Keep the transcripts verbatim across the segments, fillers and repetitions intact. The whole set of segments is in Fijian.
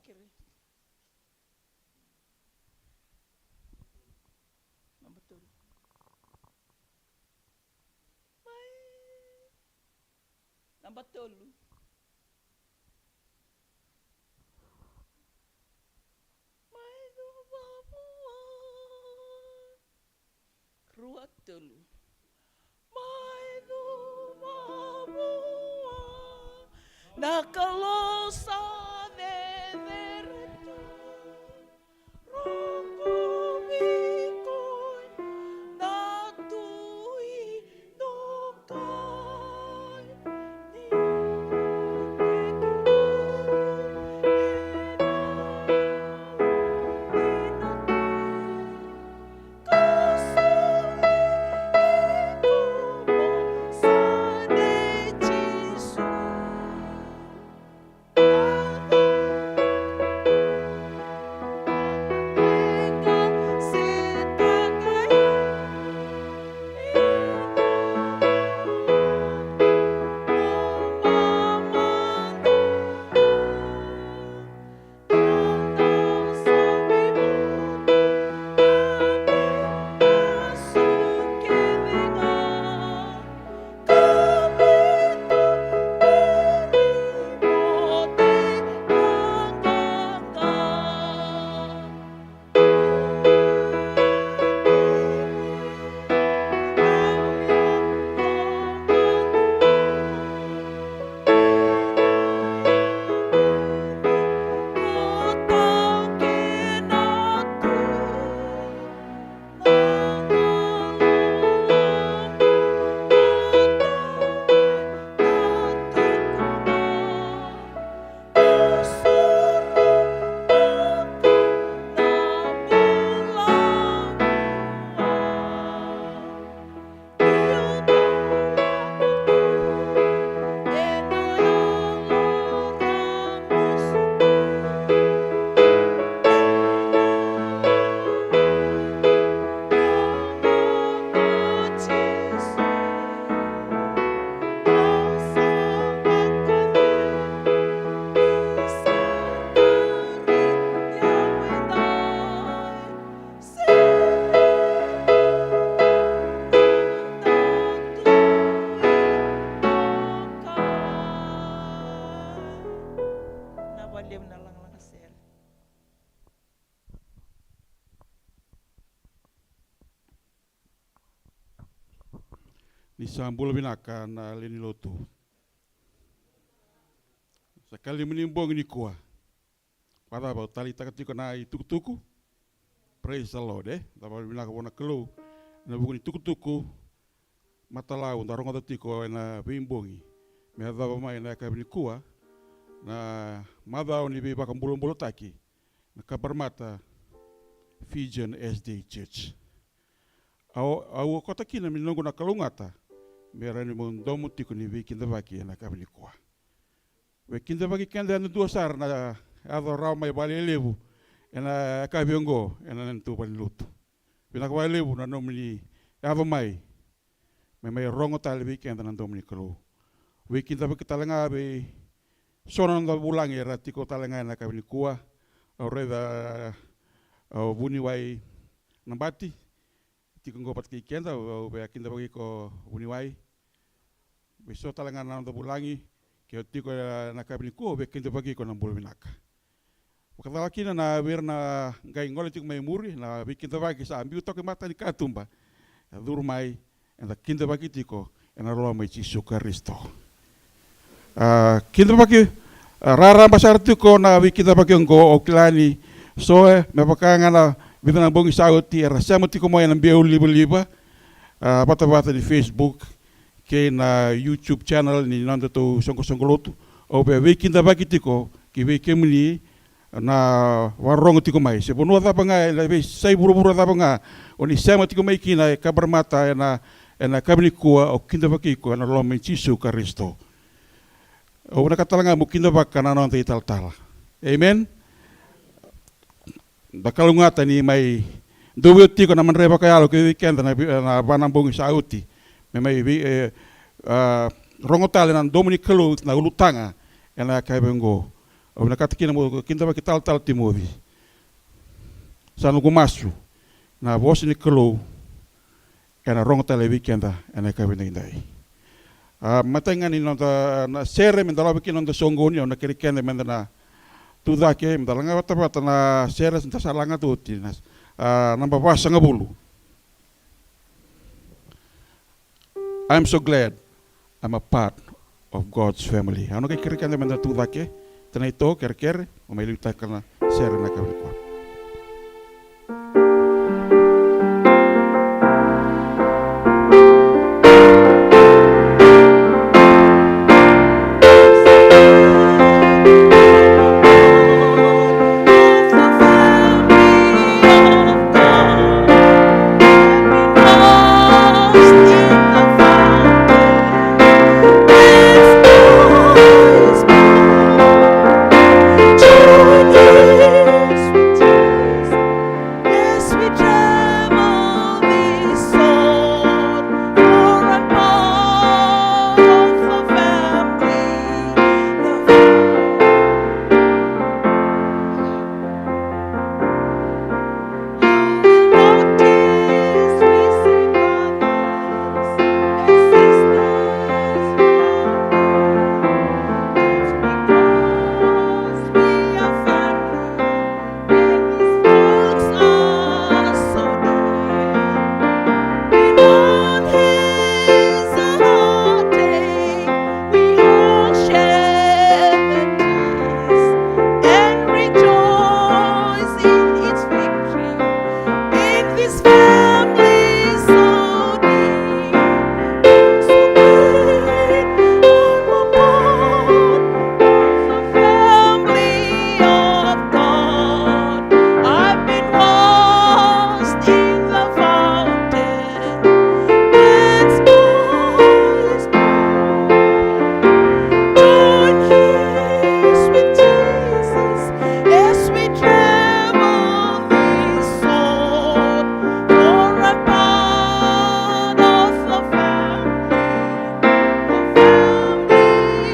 Kere. Naba tolu. Mai. Naba tolu. Mai cuva vua. Rua, tolu. Mai cuva vua. Na Kalou sa cecere tu. Rogovi koya na Tui. Ni sa bula vinaka na lewe ni lotu. Sa ka lima ni bogi nikua. Vakacava, au taleitaka tiko na itukutuku? Praise the Lord, e? Cava vinaka vua na Kalou ena vuku ni tukutuku matalau da rogoca tiko ena veibogi me yacova mai ena yakavi nikua, na macawa ni veivakabulabulataki na Cabramatta Fijian S D A Church. Au, au okata kina me noqu na kalougata me rawa ni meu domo tiko ni veikidavaki ena yakavi nikua. Veikidavaki keda yadudua sara na yaco rawa mai vakalelevu ena yakavi oqo ena neitou valenilotu. Vinaka vakalevu na nomuni yaco mai me mai rogo tale vei keda na domo ni Kalou. Veikidavaki tale ga vei so na noda vulagi era tiko tale ga ena yakavi nikua. Au raica, a, o vuniwai Nabati tiko oqo vata kei keda, au, au via kidavaki iko vuniwai. Vei so tale ga na noda vulagi, ke o tiko ena yakavi nikua, au via kidavaki iko na bula vinaka. Vakacala kina na vei ira na qai gole tiko mai muri, na veikidavaki sa biu toka e mata ni katuba. E curu mai, eda kidavaki tiko ena loma i Jisu Karisito. A, kidavaki, a, raraba sara tiko na veikidavaki oqo, au kila ni so, e, me vaka ga na vica na bogi sa oti era sema tiko mai ena biau livaliva, a, vatavata ni Facebook kei na YouTube channel ni nodatou soqosoqo lotu. Au via veikidavaki tiko ki vei kemuni na vakarorogo tiko mai. Se vanua cava ga, ena veiyasai vuravura cava ga o ni sema tiko mai kina e Cabramatta ena, ena yakavi nikua, au kidavaki iko ena loma i Jisu Karisito. Au vinakata tale ga meu kidavaka na noda italatala. Amen. Da kalougata ni mai dovia tiko na madrai vakayalo kei keda na vi-, na va na bogi sa oti. Me mai vei, e, a, rogo tale na domo ni Kalou na ulutaga ena yakavi oqo. Au vinakata kina mo kidavaki talatala Timoci. Sa noqu masu na vosa ni Kalou ena rogo tale vei keda ena yakavi nidaidai. A, matai ga ni noda na sere me da lako kina noda soqoni, au na kerei keda me da na tucake me da laga vatavata na sere da sa laga tu oti na, a, naba vasagavulu. I'm so glad I'm a part of God's family. Au na qai kerei keda me da tucake, tena ito kerekere, o mai liutaka na sere na yakavi nikua. As we travel this road, for I'm part of the family, the family. You will notice we see brothers and sisters from the world. It's because we are family. And these folks are so dear. In one haze of heartache, we all share the tears and rejoice in its victory. In this family so dear, so great, I'm a part of the family of God. I've been washed in the fountain, cleansed by His blood. Join hands with Jesus as we travel this road, for I'm part of the family, the family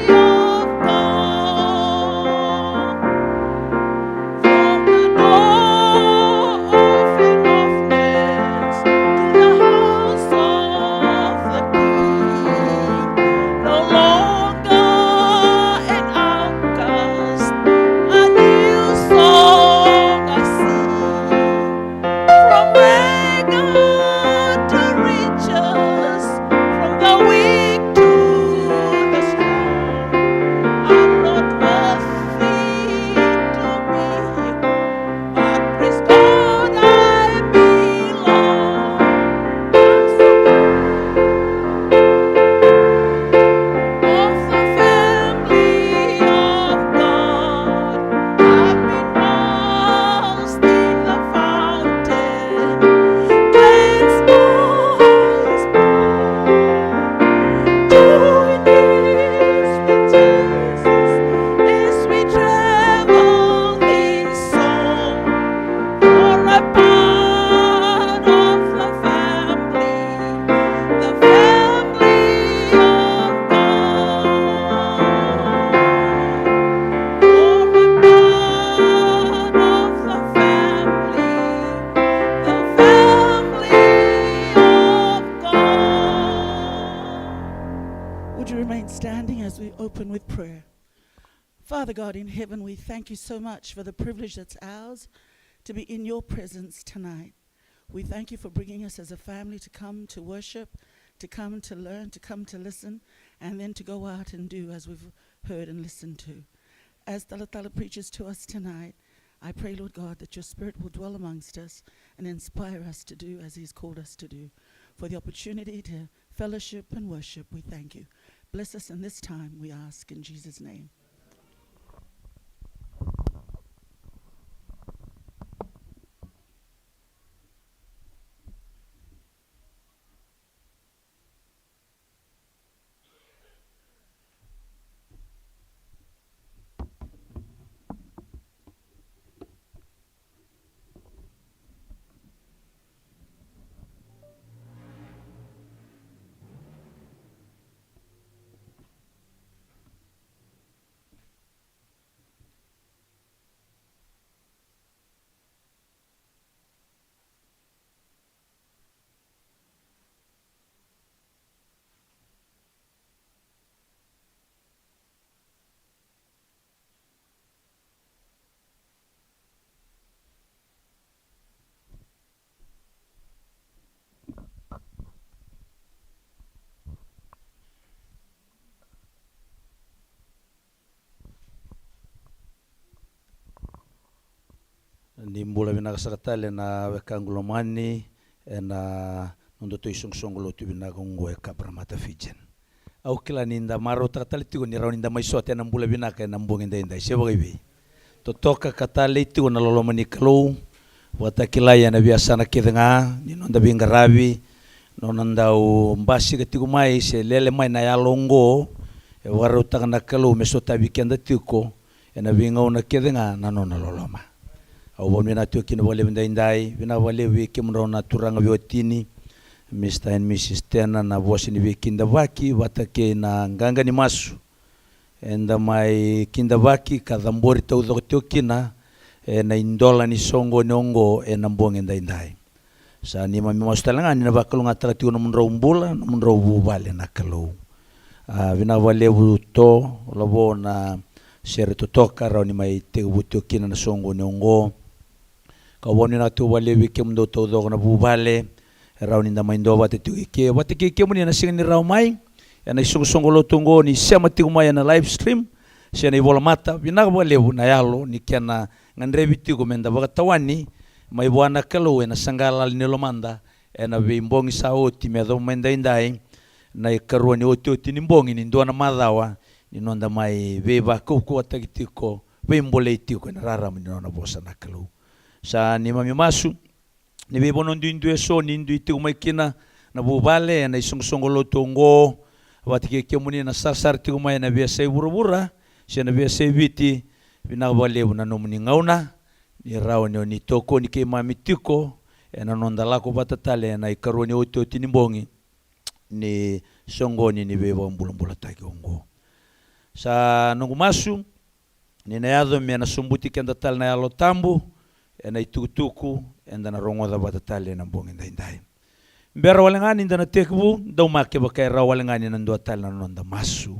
of God. From the door of an orphanage to the house of the king, no longer an outcast, a new song I sing. From beggar to riches, from the weak to the strong, I'm not worthy to be here, but praise God I belong. I'm so proud of the family of God. I've been washed in the fountain, cleansed by His blood. Join hands with Jesus as we travel this song. For I'm part of the family, the family of God. For I'm part of the family, the family of God. Would you remain standing as we open with prayer? Father God in heaven, we thank you so much for the privilege that's ours to be in your presence tonight. We thank you for bringing us as a family to come to worship, to come to learn, to come to listen, and then to go out and do as we've heard and listened to. As Talatala preaches to us tonight, I pray, Lord God, that your Spirit will dwell amongst us and inspire us to do as he's called us to do. For the opportunity to fellowship and worship, we thank you. Bless us in this time, we ask in Jesus' name. Ni bula vinaka saka tale na wekaqu lomani ena nodatou isoqosoqo lotu vinaka oqo e Cabramatta Fijian. Au kila ni da marautaka tale tiko ni rawa ni da mai sota ena bula vinaka ena bogi daidai, se vakaivei? Totoka ka talei tiko na loloma ni Kalou, vakatakilai ena veiyasana kece ga ni noda veiqaravi, nona dau basika tiko mai se lele mai na yalo oqo. E vakarautaka na Kalou me sotavi keda tiko ena veigauna kece ga na nona loloma. Au vakavinavinaka tiko kina vakalevu daidai, vinaka vakalevu vei kemudrau na turaga veiwatini, Mr and Mrs Tena, na vosa ni veikidavaki vata kei na qaqa ni masu eda mai kidavaki ka cabori taucoko tiko kina ena idola ni soqoni oqo ena bogi daidai. Sa neimami masu tale ga ni na vakalougatataka tiko nomudrau bula, nomudrau vuvale na Kalou. A, vinaka vakalevu To, Lavo, na sere totoka rawa ni mai tekivu tiko kina na soqoni oqo. Kau vakavinavinaka tiko vakalevu vei kemudou taucoko na vuvale e rawa ni da mai duavata tiko i ke vata kei kemuni ena siga ni rawa mai ena isoqosoqo lotu oqo, ni sema tiko mai ena live stream se na ivolamata. Vinaka vakalevu na yalo ni kena gadrevi tiko me da vakatawani mai vua na Kalou ena saqalalai ni lomada ena veibogi sa oti me yacova mai daidai na ikarua ni otioti ni bogi ni dua na macawa ni noda mai veivakaukauwataki tiko, veibolei tiko ena rarama ni nona vosa na Kalou. Sa neimami masu ni veivanua duidui eso ni dui tiko mai kina na vuvale ena isoqosoqo lotu oqo, vata kei kemuni na sarasara tiko mai ena veiyasai vuravura se na veiyasai Viti, vinaka vakalevu na nomuni gauna, ni rawa ni oni tokoni keimami tiko ena noda lako vata tale ena ikarua ni otioti ni bogi ni soqoni ni veivakabulabulataki oqo. Sa noqu masu ni na yaco me na sobuti keda tale na Yalo Tabu ena itukutuku eda na rogoca vata tale ena bogi daidai. Bera wale ga ni da na tekivu, daumaka kevaka e rawa wale ga ni na dua tale na noda masu.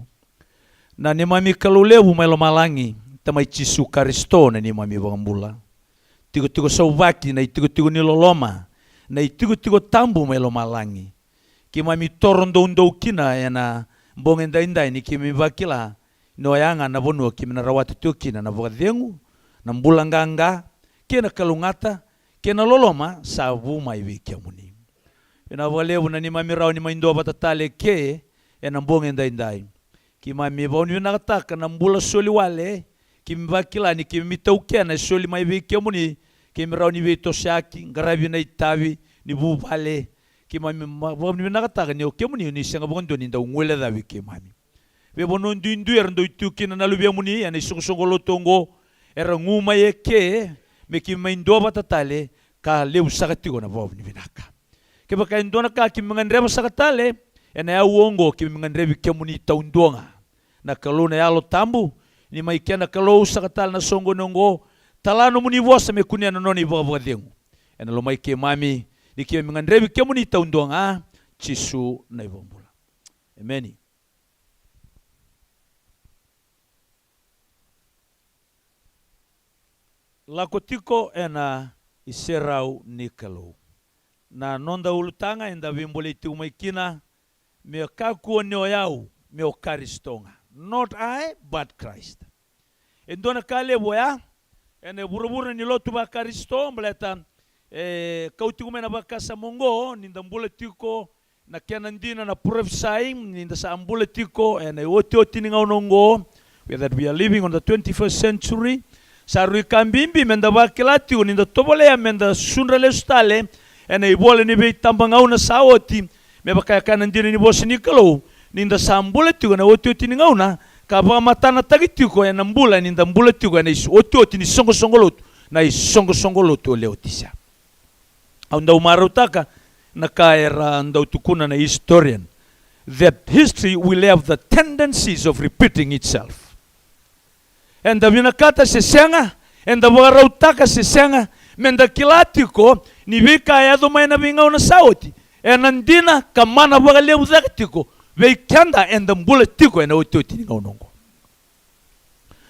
Na neimami Kalou levu mai lomalagi, Tamai Jisu Karisito na neimami iVakabula, tikotiko sauvaki, na itikotiko ni loloma, na itikotiko tabu mai lomalagi, keimami toro doudou kina ena bogi daidai ni keimami vakila ni oya ga na vanua keimami na rawata tiko kina na vakacegu, na bula qaqa, kei na kalougata, kei na loloma sa vu mai vei kemuni. Vinaka vakalevu na neimami rawa ni mai duavata tale eke ena bogi daidai. Keimami vakavinavinakataka na bula soli wale keimami vakila ni keimami taukena e soli mai vei kemuni. Keimami rawa ni veitosoyaki, qaravi na itavi ni vuvale. Keimami ma-, vakavinavinakataka ni o kemuni oni sega vakadua ni dau guilecavi keimami. Veivanua duidui era dau tu kina na luvemuni ena isoqosoqo lotu oqo, era gu mai eke me keimami duavata tale, ka levu saka tiko na vakavinavinaka. Kevaka e dua na ka keimami gadreva saka tale ena aua oqo, keimami gadrevi kemuni taudua ga, na Kalou na Yalo Tabu, ni mai kena Kalou saka tale na soqoni oqo, tala nomuni vosa me kunea na nona ivakavakacegu ena lomai keimami, ni keimami gadrevi kemuni taudua ga, Jisu na iVakabula. Emeni. Lako tiko ena iserau ni Kalou. Na noda ulutaga eda veibolei tiko mai kina, me kakua ni o yau, me o Karisito ga. Not I, but Christ. E dua na ka levu oya ena vuravura ni lotu vaKarisito, baleta e kau tiko mai na vakasama oqo ni da bula tiko, na kena dina na prophecy ni da sa bula tiko ena iotioti ni gauna oqo, where that we are living on the twenty-first century. Sa rui ka bibi me da vakila tiko ni da tovolea me da sudra lesu tale ena ivola ni veitabagauna sa oti, me vaka e kaya na dina ni vosa ni Kalou, ni da sa bula tiko ena iotioti ni gauna, ka vakamatanataki tiko ena bula ni da bula tiko ena is-, otioti ni soqosoqo lotu, na isoqosoqo lotu o Leotisia. Au dau marautaka na ka era dau tukuna na historian, that history will have the tendencies of repeating itself. Eda vinakata se sega, eda vakarautaka se sega, me da kila tiko ni veika e yaco mai na veigauna sa oti ena dina ka mana vakalevu cake tiko vei keda eda bula tiko ena otioti ni gauna oqo.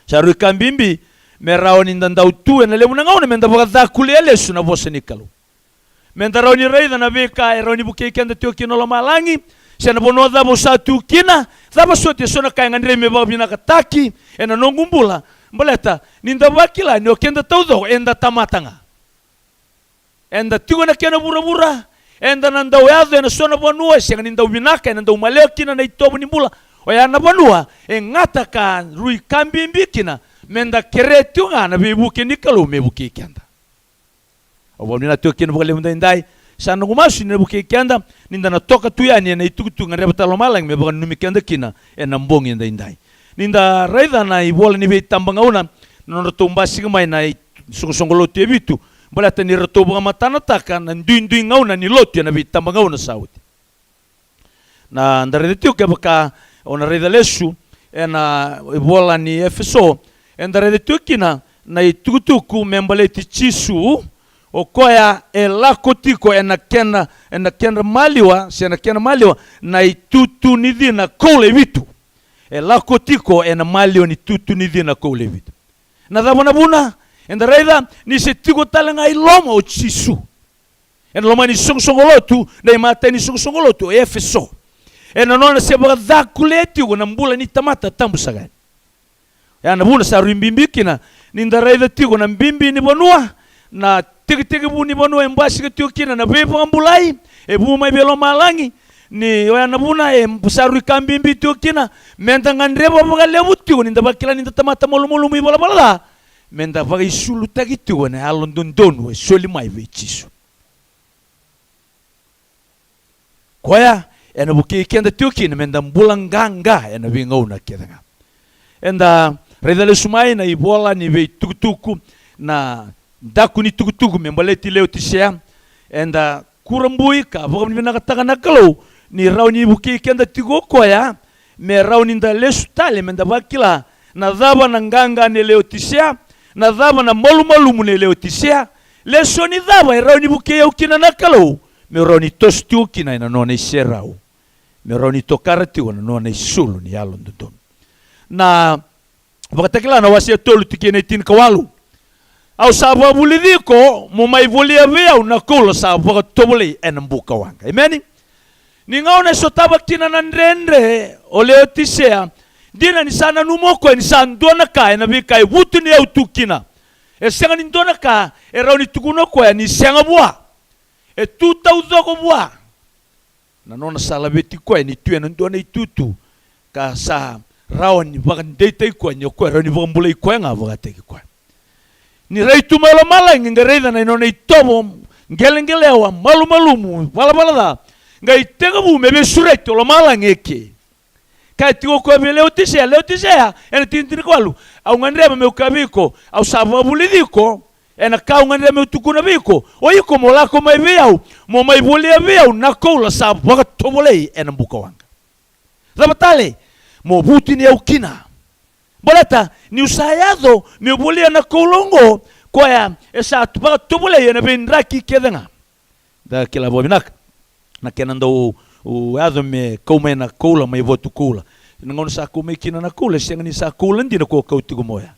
Sa rui ka bibi me rawa ni da dau tu ena levu na gauna me da vakacakulia lesu na vosa ni Kalou. Me da rawa ni raica na veika e rawa ni vukei keda tiko kina o lomalagi, se na vanua cava au sa tu kina, cava soti eso na ka e gadrevi me vakavinakataki ena noqu bula. Baleta ni da vakila ni o keda taucoko eda tamata ga. Eda tiko ena kena vuravura, eda na dau yaco ena so na vanua e sega ni dau vinaka, ena dau malewa kina na itovo ni bula. Oya na vanua e gata ka rui ka bibi kina, meda kerea tiko ga na veivuke ni Kalou me vukei keda. Au vakavinavinaka tiko kina vakalevu daidai. Sa noqu masu ni na vukei keda, ni da na toka tu yani ena itukutuku gadreva tale lomalagi me vakananumi keda kina ena bogi edaidai. Ni da raica na ivola ni Veitabagauna, na nodratou basika mai na isoqosoqo lotu e vitu, baleta ni ratou vakamatanataka na duidui gauna ni lotu ena Veitabagauna sa oti. Na da raica tiko, kevaka o na raica lesu ena ivola ni Efeso, eda raica tiko kina na itukutuku me baleti Jisu, o koya e lako tiko ena kena, ena kena maliwa, se na kena maliwa na itutu ni cina koula e vitu. E lako tiko ena maliwa ni tutu ni cina koula e vitu. Na cava na vuna? Eda raica ni se tiko tale ga i loma o Jisu. Ena loma ni soqosoqo lotu, na imatai ni soqosoqo lotu o Efeso. Ena nona se vakacakulea tiko na bula ni tamata tabu saka yani. Ya na vuna sa rui bibi kina ni da raica tiko na bibi ni vanua, na tekitekivu ni vanua e basika tiko kina na veivakabulai e vu mai vei lomalagi. Ni oya na vuna e sa rui ka bibi tiko kina, meda gadreva vakalevu tiko ni da vakila ni da tamata malumalumu ivalavala ca, meda vakaisulutaki tiko ena yalododonu e soli mai vei Jisu. Koya ena vukei keda tiko kina meda bula qaqa ena veigauna kece ga. Eda raica lesu mai na ivola ni Veitukutuku, na daku ni tukutuku me baleti Leotisea. Eda kurabui ka vakavinavinakataka na Kalou ni rawa ni vukei keda tiko o koya, me rawa ni da lesu tale meda vakila na cava na qaqa nei Leotisea, na cava na malumalumu nei Leotisea, lesoni cava e rawa ni vukei au kina na Kalou, meu rawa ni toso tiko kina ena nona iserau, meu rawa ni tokara tiko na nona isulu ni yalododonu. Na Vakatakila na wase e tolu tikina e tinikawalu. Au sa vakavulici iko mo mai volia vei au na koula sa vakatovolei ena buka waqa. Emeni. Ni gauna e sotava kina na dredre o Leotisea, dina ni sa nanuma o koya ni sa dua na ka ena veika e vutuniyau tu kina. E sega ni dua na ka e rawa ni tukuna o koya ni sega vua. E tu taucoko vua. Na nona sa laveti koya ni tu ena dua na itutu ka sa rawa ni vakadeitaki koya ni o koya e rawa ni vakabulai koya ga vakataki koya. Ni rai tu mai lomalagi, qai raica na nona itovo qeleqelewa, malumalumu, valavala ca, qai tekivu me veisureti o lomalagi eke. Kaya tiko o koya vei Leotisea, Leotisea, ena tikina tinikawalu, au gadreva meu kaya vei iko, au sa vakavulici iko, ena ka au gadreva meu tukuna vei iko, o iko mo lako mai vei au, mo mai volia vei au na koula sa vakatovolei ena buka waqa. Cava tale? Mo vutuniyau kina. Baleta niu sa yaco meu volia na koula oqo, koya e sa vakatovolei ena veidraki kece ga. Da kila vakavinaka na kena dau yaco me kau mai na koula mai vatu koula. Na gauna sa kau mai kina na koula, e sega ni sa koula dina ko kau tiko mai oya.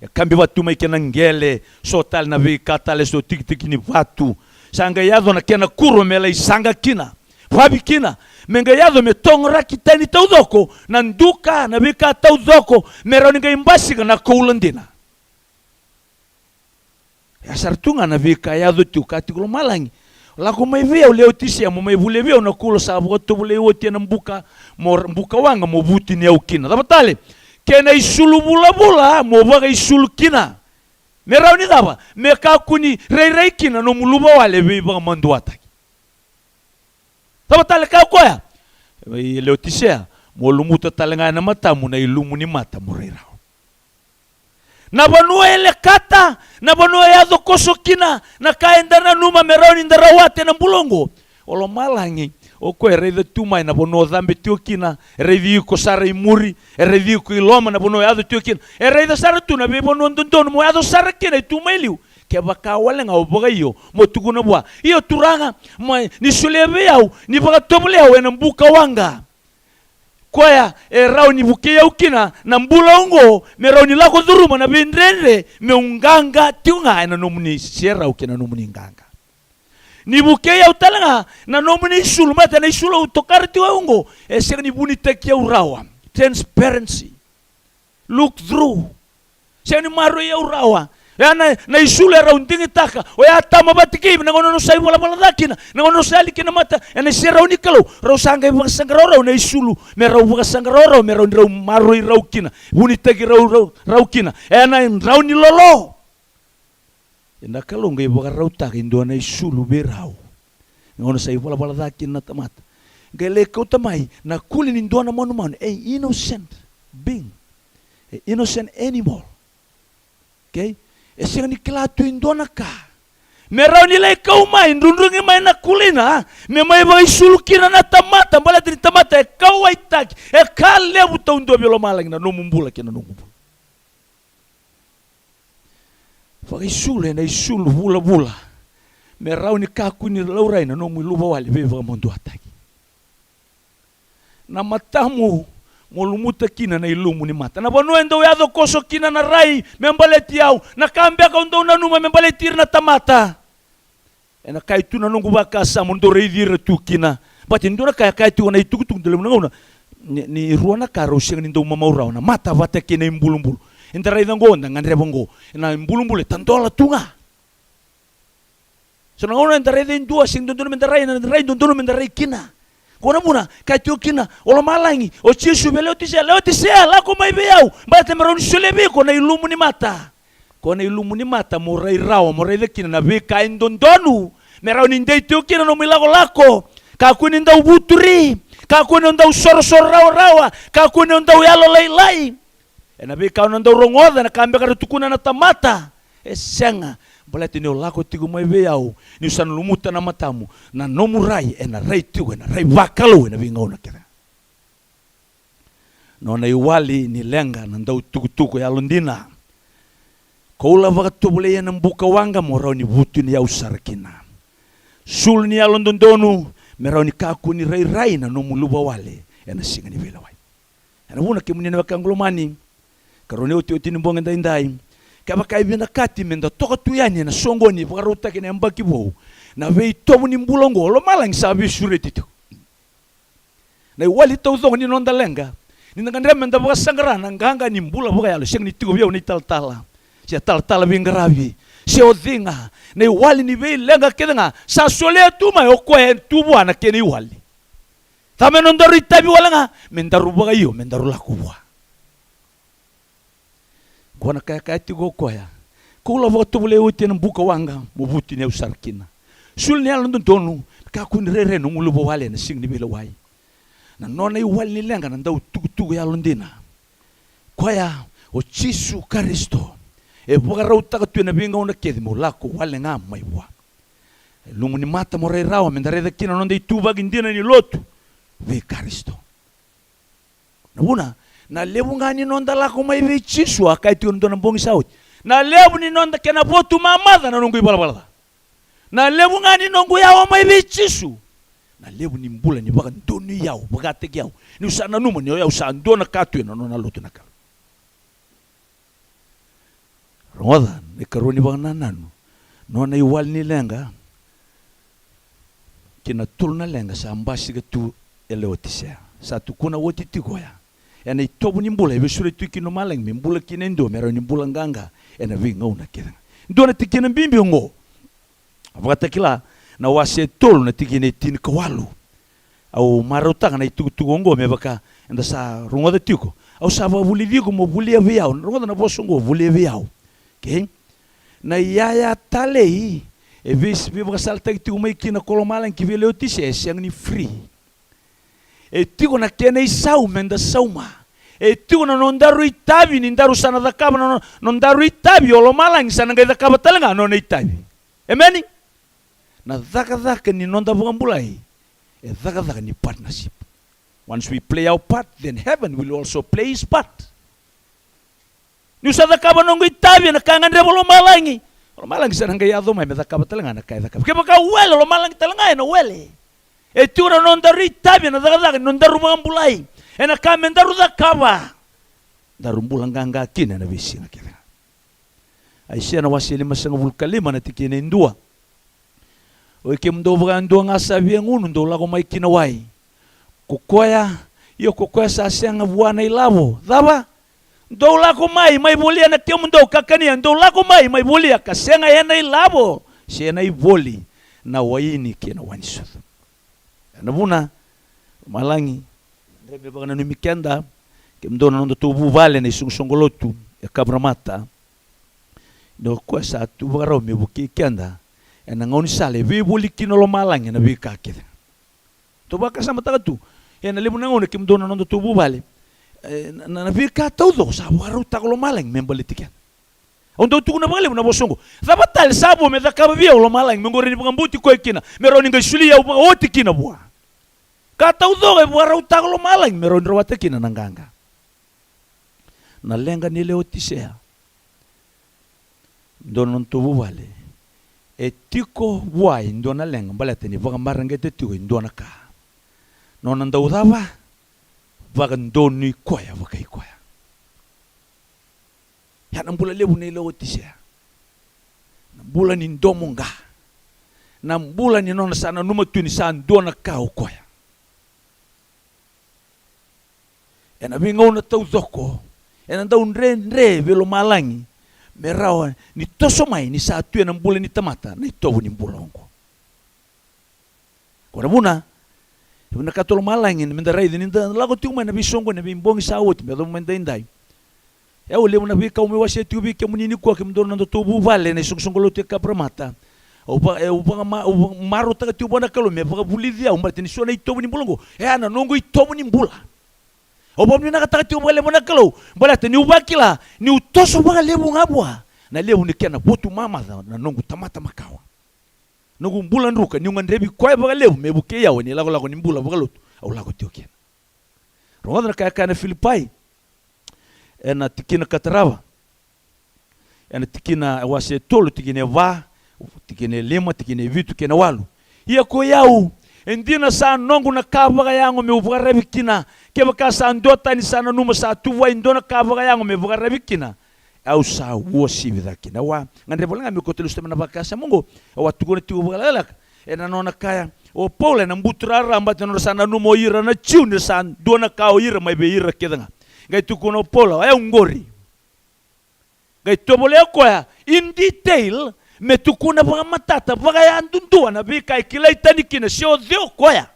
E kabi vatu mai kina na qele, so tale na veika tale, so tikitiki ni vatu. Sa qai yaco na kena kuro me lai saqa kina, vavi kina, me qai yaco me togoraki tani taucoko na duka, na veika taucoko, me rawa ni qai basika na koula dina. Ya sara tu ga na veika e yaco tiko, ka tiko lomalagi. Lako mai vei au Leotisea, mo mai volia vei au na koula sa vakatovolei oti ena buka, mo buka waqa, mo vutuniyau kina. Cava tale? Kei na isulu vulavula mo vakaisulu kina. Me rawa ni cava? Me kakua ni rairai kina na nomu luvawale veivakamaduataki. Cava tale kaya o koya? E Leotisea, mo lumuta tale ga ena matamu na ilumu ni mata mo rai rawa. Na vanua e lekata, na vanua e yaco koso kina na ka eda nanuma me rawa ni da rawata ena bula oqo. O lomalagi, o koya e raica tu mai na vanua o cabe tiko kina, e raici iko sara i muri, e raici iko i loma na vanua o yaco tiko kina, e raica sara tu na veivanua dodonu mo yaco sara kina e tu mai liu. Kevaka wale ga o vakaio mo tukuna vua, io Turaga, mai ni solia vei au, ni vakatovolei au ena buka waqa. Koya e rawa ni vukei au kina na bula oqo, me rawa ni lako curuma na veidredre, meu qaqa tiko ga ena nomuni serau kei na nomuni qaqa. Ni vukei au tale ga na nomuni isulu, baleta na isulu au tokara tiko au oqo e sega ni vunitaki au rawa. Transparency. Look through. Sega ni maroroi au rawa. Oya na, na isulu e rau digitaka o Atama vata kei Ivi, na gauna rau sa ivalavala ca kina, na gauna rau sa yali kina mata ena iserau ni Kalou, rau sa qai vakasaqara o rau na isulu, me rau vakasaqara o rau, me rau ni rau maroroi rau kina, vunitaki rau, rau, rau kina ena drau ni lolo. Ena Kalou qai vakarautaka e dua na isulu vei rau na gauna sa ivalavala ca kina na tamata. Qai lai kauta mai na kuli ni dua na manumanu, a innocent being, a innocent animal. Okay? E sega ni kila tu e dua na ka. Me rau ni lai kau mai, drudrugi mai na kulina, me mai vakaisulu kina na tamata, baleta ni tamata e kauwaitaki, e ka levu taudua vei lomalagi na nomu bula kei na noqu bula. Vakaisulu ena isulu vulavula, me rau ni kakua ni laurai na nomu iluvawale veivakamaduataki. Na matamu mo lumuta kina na ilumu ni mata. Na vanua e dau yaco koso kina na rai me baleti au, na ka beka au dau nanuma me baleti ira na tamata. Ena kaya tu na noqu vakasama, au dau raici ira tu kina. Baleta e dua na ka e kaya tiko na itukutuku, dau levu na gauna ni, ni rua na ka rau sega ni dau mamau rawa, na mata vata kei na ibulubulu. Eda raica oqo, da gadreva oqo, na ibulubulu e tadola tu ga. So na gauna eda raica e dua, sega ni dodonu meda rai, na rai dodonu meda rai kina. Koya na vuna kaya tiko kina o lomalagi, o Jisu vei Leotisea, Leotisea, lako mai vei au, baleta me rau ni solia vei iko na ilumu ni mata. Koya na ilumu ni mata mo rai rawa, mo raica kina na veika e dodonu me rau ni dei tiko kina nomu ilakolako. Kakua ni dau vuturi, kakua ni dau sorosoro rawarawa, kakua ni dau yalolailai. Ena veika o na dau rogoca, ena ka beka ra tukuna na tamata. E sega, baleta ni o lako tiko mai vei au, niu sa na lumuta na matamu, na nomu rai ena rai tiko, ena rai vakalou ena veigauna kece. Nona iwali ni leqa na dautukutuku yalodina. Koula vakatovolei ena buka waqa mo rawa ni vutuniyau sara kina. Sulu ni yalododonu me rawa ni kakua ni rairai na nomu luvawale ena siga ni veilewai. Ena vuna kemuni na wekaqu lomani, karua ni otioti ni bogi daidai, kevaka e vinakati meda toka tu yani ena soqoni vakarautaki ena yabaki vou, na veitovo ni bula oqo, lomalagi sa veisureti tiko. Na iwali taucoko ni noda leqa, ni da gadreva meda vakasaqara na qaqa ni bula vakayalo, sega ni tiko vei au na italatala se talatala veiqaravi, se o ciga. Na iwali ni veileqa kece ga sa solia tu mai o koya e tu vua na kena iwali. Cava me nodaru itavi wale ga? Me daru vakaio, me daru lako vua. Koya na ka e kaya tiko o koya, koula vakatovolei oti ena buka waqa mo vutuniyau sara kina. Sulu ni yalododonu, kakua ni rairai nomu luvawale ena siga ni veilewai. Na nona iwali ni leqa na dautukutuku yalodina. Koya o Jisu Karisito e vakarautaka tu ena veigauna kece mo lako wale ga mai vua. E lumu ni mata mo rai rawa meda raica kina na noda ituvaki dina ni lotu vei Karisito. Na vuna, na levu ga ni noda lako mai vei Jisu, a kaya tiko na dua na bogi sa oti, na levu ni noda kena votu mamaca na noqu ivalavala ca. Na levu ga ni noqu yawa mai vei Jisu, na levu ni bula ni vakadonui au, vakataki au, niu sa nanuma ni o yau sa dua na ka tu ena nona lotu na Kalou. Rogoca na ikarua ni vakanananu, nona iwali ni leqa ki na tolu na leqa sa basika tu e Leotisea. Sa tukuna oti tiko oya, ena itovo ni bula e veisureti tu kina lomalagi me bula kina e dua, me rawa ni bula qaqa ena veigauna kece ga. Dua na tikina bibi oqo. Vakatakila na wase e tolu na tikina e tinikawalu. Au marautaka na itukutuku oqo me vaka eda sa rogoca tiko. Au sa vakavulici iko mo volia vei au. Rogoca na vosa oqo, volia vei au. Okay? Na iyaya talei e vei, veivakasalataki tiko mai kina ko lomalagi ki vei Leotisea e sega ni free. E tiko na kena isau meda sauma. E tiko na nodaru itavi ni daru sa na cakava na no-, nodaru itavi, o lomalagi sa na qai cakava tale ga na nona itavi. Emeni? Na cakacaka ni noda vakabulai e cakacaka ni partnership. Once we play our part, then heaven will also play his part. Niu sa cakava noqu itavi ena ka e gadreva o lomalagi, o lomalagi sa na qai yaco mai me cakava tale ga na ka e cakava. Kevaka au wele, o lomalagi tale ga ena wele. E tiko na nodaru itavi ena cakacaka ni nodaru vakabulai, ena ka me daru cakava, daru bula qaqa kina ena veisiga kece ga. Aisea na wase limasagavulu ka lima na tikina e dua. Oi kemudou vakayadua ga sa via gunu, dou lako mai ki na wai. Ko koya, io ko koya sa sega vua na ilavo. Cava? Dou lako mai, mai volia na kemudou ka kania, dou lako mai, mai volia, ka sega ena ilavo se ena ivoli na waini kei na wai ni sucu. Ena vuna, lomalagi, dre me vakananumi keda, kemudou na nodatou vuvale na isoqosoqo lotu e Kavuramata. Ni o koya sa tu vakarau me vukei keda ena gaunisala e veivoli kina o lomalagi ena veika kece ga. Tou vakasamataka tu, ena levu na gauna kemudou na nodatou vuvale, e, na, na, na veika taucoko sa vakarautaka o lomalagi me baleti keda. Au dau tukuna vakalevu na vosa oqo. Cava tale sa vo me cakava vei au o lomalagi me qori ni vakabauti koya kina, me rawa ni qai soli au vakaoti kina vua? Ka taucoko e vakarautaka o lomalagi me rawa ni rawata kina na qaqa. Na leqa ni Leotisea, dua na nodatou vuvale, e tiko vua e dua na leqa baleta ni vakamareqeta tiko e dua na ka. Nona dau cava? Vakadonui koya vakai koya. Ia na bula levu nei Leotisea, na bula ni domoqa, na bula ni nona sa nanuma tu ni sa dua na ka o koya. Ena veigauna taucoko ena dau dredre vei lomalagi me rawa ni toso mai ni sa tu ena bula ni tamata na itovo ni bula oqo. Ko na vuna e vinakata o lomalagi me da raici ni da lako tiko mai na veisoqoni, na veibogi sa oti me yacova mai daidai. E au levu na veika au mai wasea tiko vei kemuni nikua, kemudou na nodatou vuvale na isoqosoqo lotu e Kavuramata. Au va, au vaka ma, au marautaka tiko vua na Kalou me vakavulici au baleta ni so na itovo ni bula oqo e a na noqu itovo ni bula. Au vakavinavinakataka tiko vakalevu na Kalou baleta niu vakila niu toso vakalevu ga vua na levu ni kena votu mamaca na noqu tamata makawa. Noqu bula druka niu gadrevi koya vakalevu me vukei au ena ilakolako ni bula vakalotu au lako tiko kina. Rogoca na ka e kaya na Filipai ena tikina ka tarava. Ena tikina, e wase e tolu, tikina e va, tikina e lima, tikina e vitu kei na walu. Ia ko i au, e dina sa noqu na ka vakayago meu vakararavi kina, kevaka sa dua tani sa nanuma sa tu vua e dua na ka vakayago me vakararavi kina, au sa uasivi cake kina. Au a gadreva wale ga meu kauta lesu tale mai na vakasama oqo. Au a tukuna tiko vakalekaleka ena nona kaya o Paula ena buturara, baleta na nodra sa nanuma o ira na Jiu ni ra sa dua na ka o ira mai vei ira kece ga. Qai tukuna o Paula, o yau qori. Qai tovolea koya in detail me tukuna vakamatata vakayadudua na veika e kilai tani kina se o cei o koya.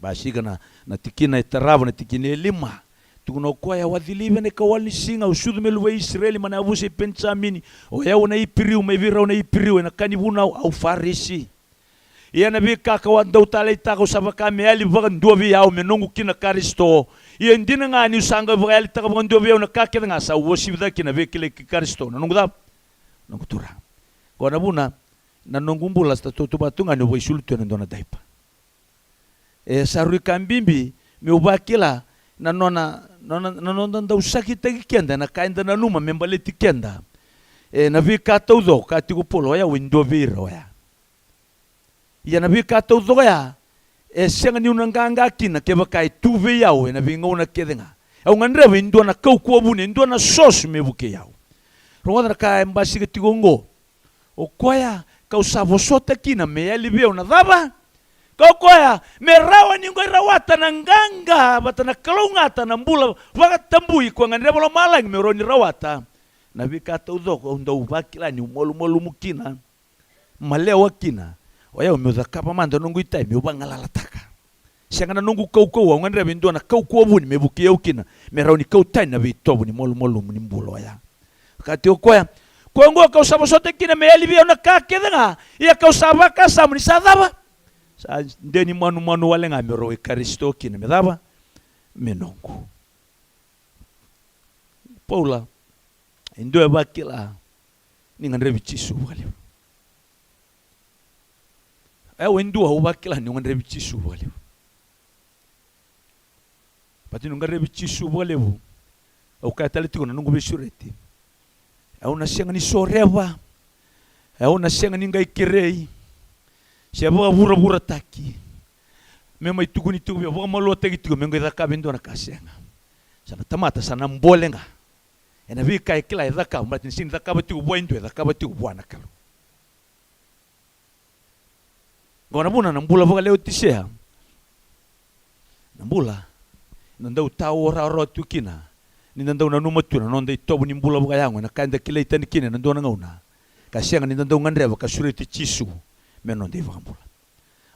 Basika na, na tikina e tarava, na tikina e lima. Tukuna o koya, au a cilivi ena ikawalu ni siga, au sucu me luvei Isireli mai na yavusa i Penijamini. O yau na Iperiu, mai vei rau na Iperiu, ena ka ni vunau au Farisi. Ia na veika kau a dau taleitaka au sa vaka me yali vakadua vei au me noqu kina Karisito. Ia e dina ga niu sa qai vakayalitaka vakadua vei au na ka kece ga, sa uasivi cake kina na veikilai kei Karisito na noqu cava? Noqu Turaga. Koya na vuna na noqu bula sa tautauvata tu ga niu vakaisulu tu ena dua na daipa. E sa rui ka bibi meu vakila na nona, nona, na noda dau sakitaki keda ena ka eda nanuma me baleti keda. E na veika taucoko, kaya tiko o Paula, o yau e dua vei ira oya. Ia na veika taucoko ya e sega niu na qaqa kina kevaka e tu vei au ena veigauna kece ga. Au gadreva e dua na kaukauwa vuni, e dua na source me vukei au. Rogoca na ka e basika tiko oqo. O koya kau sa vosota kina me yali vei au na cava? Kau koya me rawa niu qai rawata na qaqa vata na kalougata, na bula vakatabui ko gadreva o lomalagi me rawa ni rawata. Na veika taucoko au dau vakila niu malumalumu kina, malewa kina, o yau meu cakava mada na noqu itavi meu vagalalataka. Sega na noqu kaukauwa, au gadreva e dua na kaukauwa vuni me vukei au kina me rawa ni kau tani na veitovo ni malumalumu ni bula oya. Kaya tiko o koya, koya oqo kau sa vosota kina me yali vei au na ka kece ga, ia kau sa vakasama ni sa cava? Sa de ni manumanu wale ga me rawa i Karisito kina me cava? Me noqu. Paula e dua e vakila ni gadrevi Jisu vakalevu. Au e dua au vakila niu gadrevi Jisu vakalevu. Baleta niu gadrevi Jisu vakalevu, au kaya tale tiko na noqu veisureti, au na sega ni soreva, au na sega ni qai kerei se vakavuravurataki me mai tukuni tiko vei au, vakamaluataki tiko meu qai cakava e dua na ka, sega. Sa na tamata sa na bole ga ena veika e kila e cakava, baleta ni sega ni cakava tiko vua e dua, e cakava tiko vua na Kalou. Qo na vuna na bula vaka-Leotisea, na bula da dau tao rawarawa tu kina ni da dau nanuma tu na noda itovo ni bula vakayago, ena ka eda kilai tani kina ena dua na gauna, ka sega ni da dau gadreva ka sureti Jisu me noda iVakabula.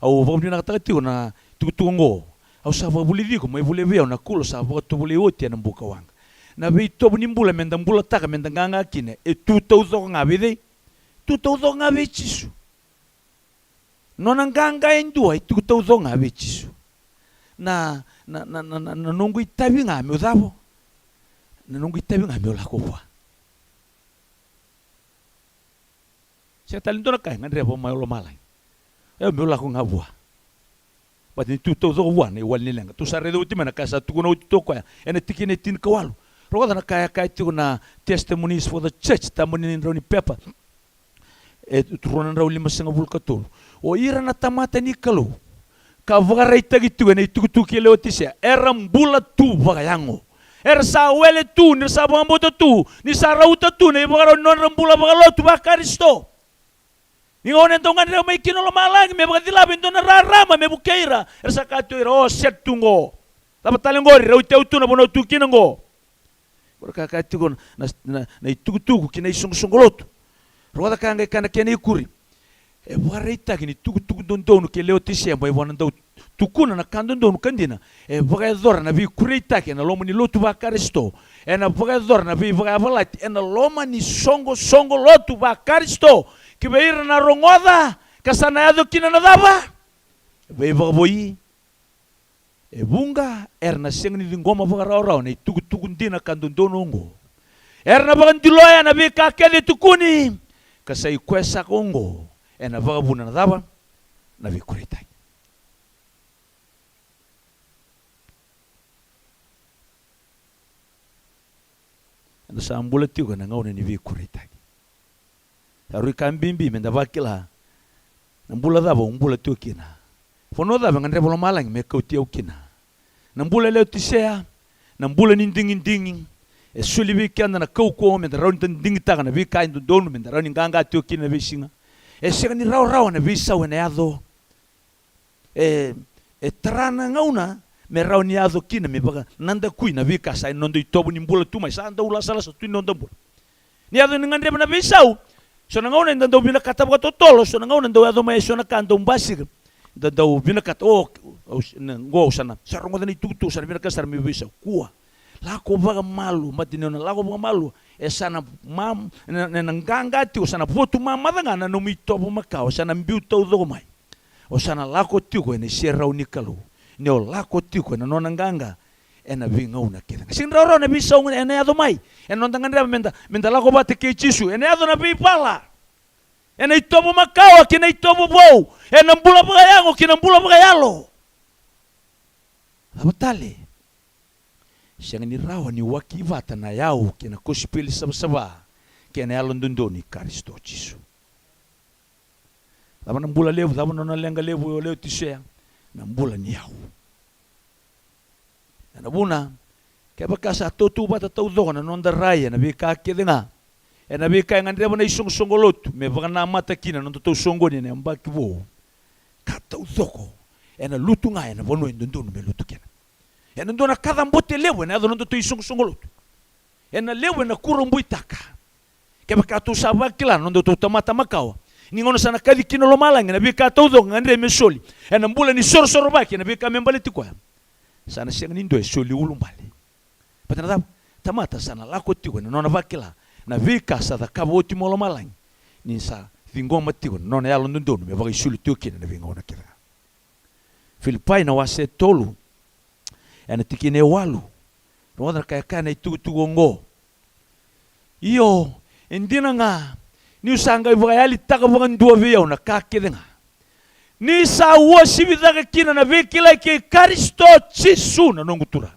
Au vakavinavinakataka tiko na tukutuku oqo. Au sa vakavulici iko mai, volia vei au na kula sa vakatovolei oti ena buka waqa. Na veitovo ni bula meda bulataka, meda qaqa kina, e tu taucoko ga vei cei? Tu taucoko ga vei Jisu. Nona qaqa e dua e tu taucoko ga vei Jisu. Na, na, na, na, na, na noqu itavi ga meu cava? Na noqu itavi ga meu lako vua. Sega tale ni dua na ka e gadreva mai o lomalagi. Io, meu lako ga vua. Baleta ni tu taucoko vua na iwali ni leqa. Tou sa raica oti mai na ka sa tukuna oti tu o koya ena tikina e tinikawalu. Rogoca na ka e kaya tiko na Testimonies for the Church, tabana ni drau ni pepa e rua na drau limasagavulu ka tolu. O ira na tamata ni Kalou ka vakaraitaki tiko ena itukutuku kei Leotisea, era bula tu vakayago. Era sa wele tu, ni ra sa vakabauta tu, ni sa rauta tu na ivakarau ni nodra bula vakalotu vaKarisito. Ni gauna e dau gadreva mai kina o lomalagi me vakacilava e dua na rarama me vukei ira, era sa kaya tu o ira, o, sega tu qo. Cava tale qori, rauti au tu na vanua tu kina qo. Qori ka kaya tiko na, na, na itukutuku ki na isoqosoqo lotu. Rogoca ka qai kaya na kena ikuri. E vakaraitaki ni tukutuku dodonu kei Leotisea mai vua na dau tukuna na ka dodonu ka dina. E vakayacora na veikureitaki ena loma ni lotu vaKarisito. Ena vakayacora na veivakayavalati ena loma ni soqosoqo lotu vaKarisito. Ki vei ira na rogoca ka sa na yaco kina na cava? Veivakavoui. E vuqa era na sega ni ciqoma vakarawarawa na itukutuku dina ka dodonu oqo. Era na vakadiloya na veika kece e tukuni, ka sa i koya saka oqo ena vakavuna na cava? Na veikureitaki. Eda sa bula tiko ena gauna ni veikureitaki. Sa rui ka bibi meda vakila. Na bula cava au bula tiko kina? Vanua cava e gadreva o lomalagi me kauti au kina? Na bula e Leotisea, na bula ni digidigi, e soli vei keda na kaukauwa meda rawa ni da digitaka na veika e dodonu meda rawa ni qaqa tiko kina na veisiga. E sega ni rawarawa na veisau ena yaco. E, e tara na gauna me rawa ni yaco kina me vakanadakui na veika sa ena noda itovo ni bula tu mai, sa dau lasalasa tu ni noda bula. Ni yaco ni gadreva na veisau, so na gauna eda dau vinakata vakatotolo, so na gauna dau yaco mai e so na ka dau basika. Da dau vinakata, o, au s-, na, qo au sa na, sa rogoca na itukutuku, sa na vinakata sara meu veisau. Kua. Lako vakamalua, baleta ni o na lako vakamalua, e sa na mam-, na, na, na qaqa tiko, sa na votu mamaca ga na nomu itovo makawa, sa na biu taucoko mai. O sa na lako tiko ena iserau ni Kalou. Ni o lako tiko ena nona qaqa ena veigauna kece ga. Sega ni rawarawa na veisau ena yaco mai. Ena noda gadreva meda, meda lako vata kei Jisu. Ena yaco na veivala. Ena itovo makawa kei na itovo vou. Ena bula vakayago kei na bula vakayalo. Cava tale? Sega ni rawa ni waki vata na yau kei na kosipeli savasava kei na yalododonu i Karisito Jisu. Cava na bula levu, cava na nona leqa levu o Leotisea? Na bula ni yau. Ena vuna, kevaka sa tautauvata taucoko na noda rai ena veika kece ga, ena veika e gadreva na isoqosoqo lotu me vakanamata kina na nodatou soqoni ena yabaki vou, ka taucoko ena lutu ga ena vanua e dodonu me lutu kina. Ena dua na kacabote levu ena yaco na nodatou isoqosoqo lotu. Ena levu ena kurabuitaka. Kevaka tou sa vakila na nodatou tamata makawa, ni gauna sa na kaci kina o lomalagi ena veika taucoko e gadreva me soli, ena bula ni sorosorovaki ena veika me baleti koya, sa na sega ni dua e soli ulubale. Baleta na cava? Tamata sa na lako tiko ena nona vakila na veika sa cakava oti mai o lomalagi, ni sa ciqoma tiko na nona yalododonu me vakaisulu tiko kina ena veigauna kece ga. Filipai na wase e tolu, ena tikina e walu. Rogoca na ka e kaya na itukutuku oqo. Io, e dina ga niu sa qai vakayalitaka vakadua vei au na ka kece ga, ni sa uasivi cake kina na veikilai kei Karisito Jisu na noqu Turaga.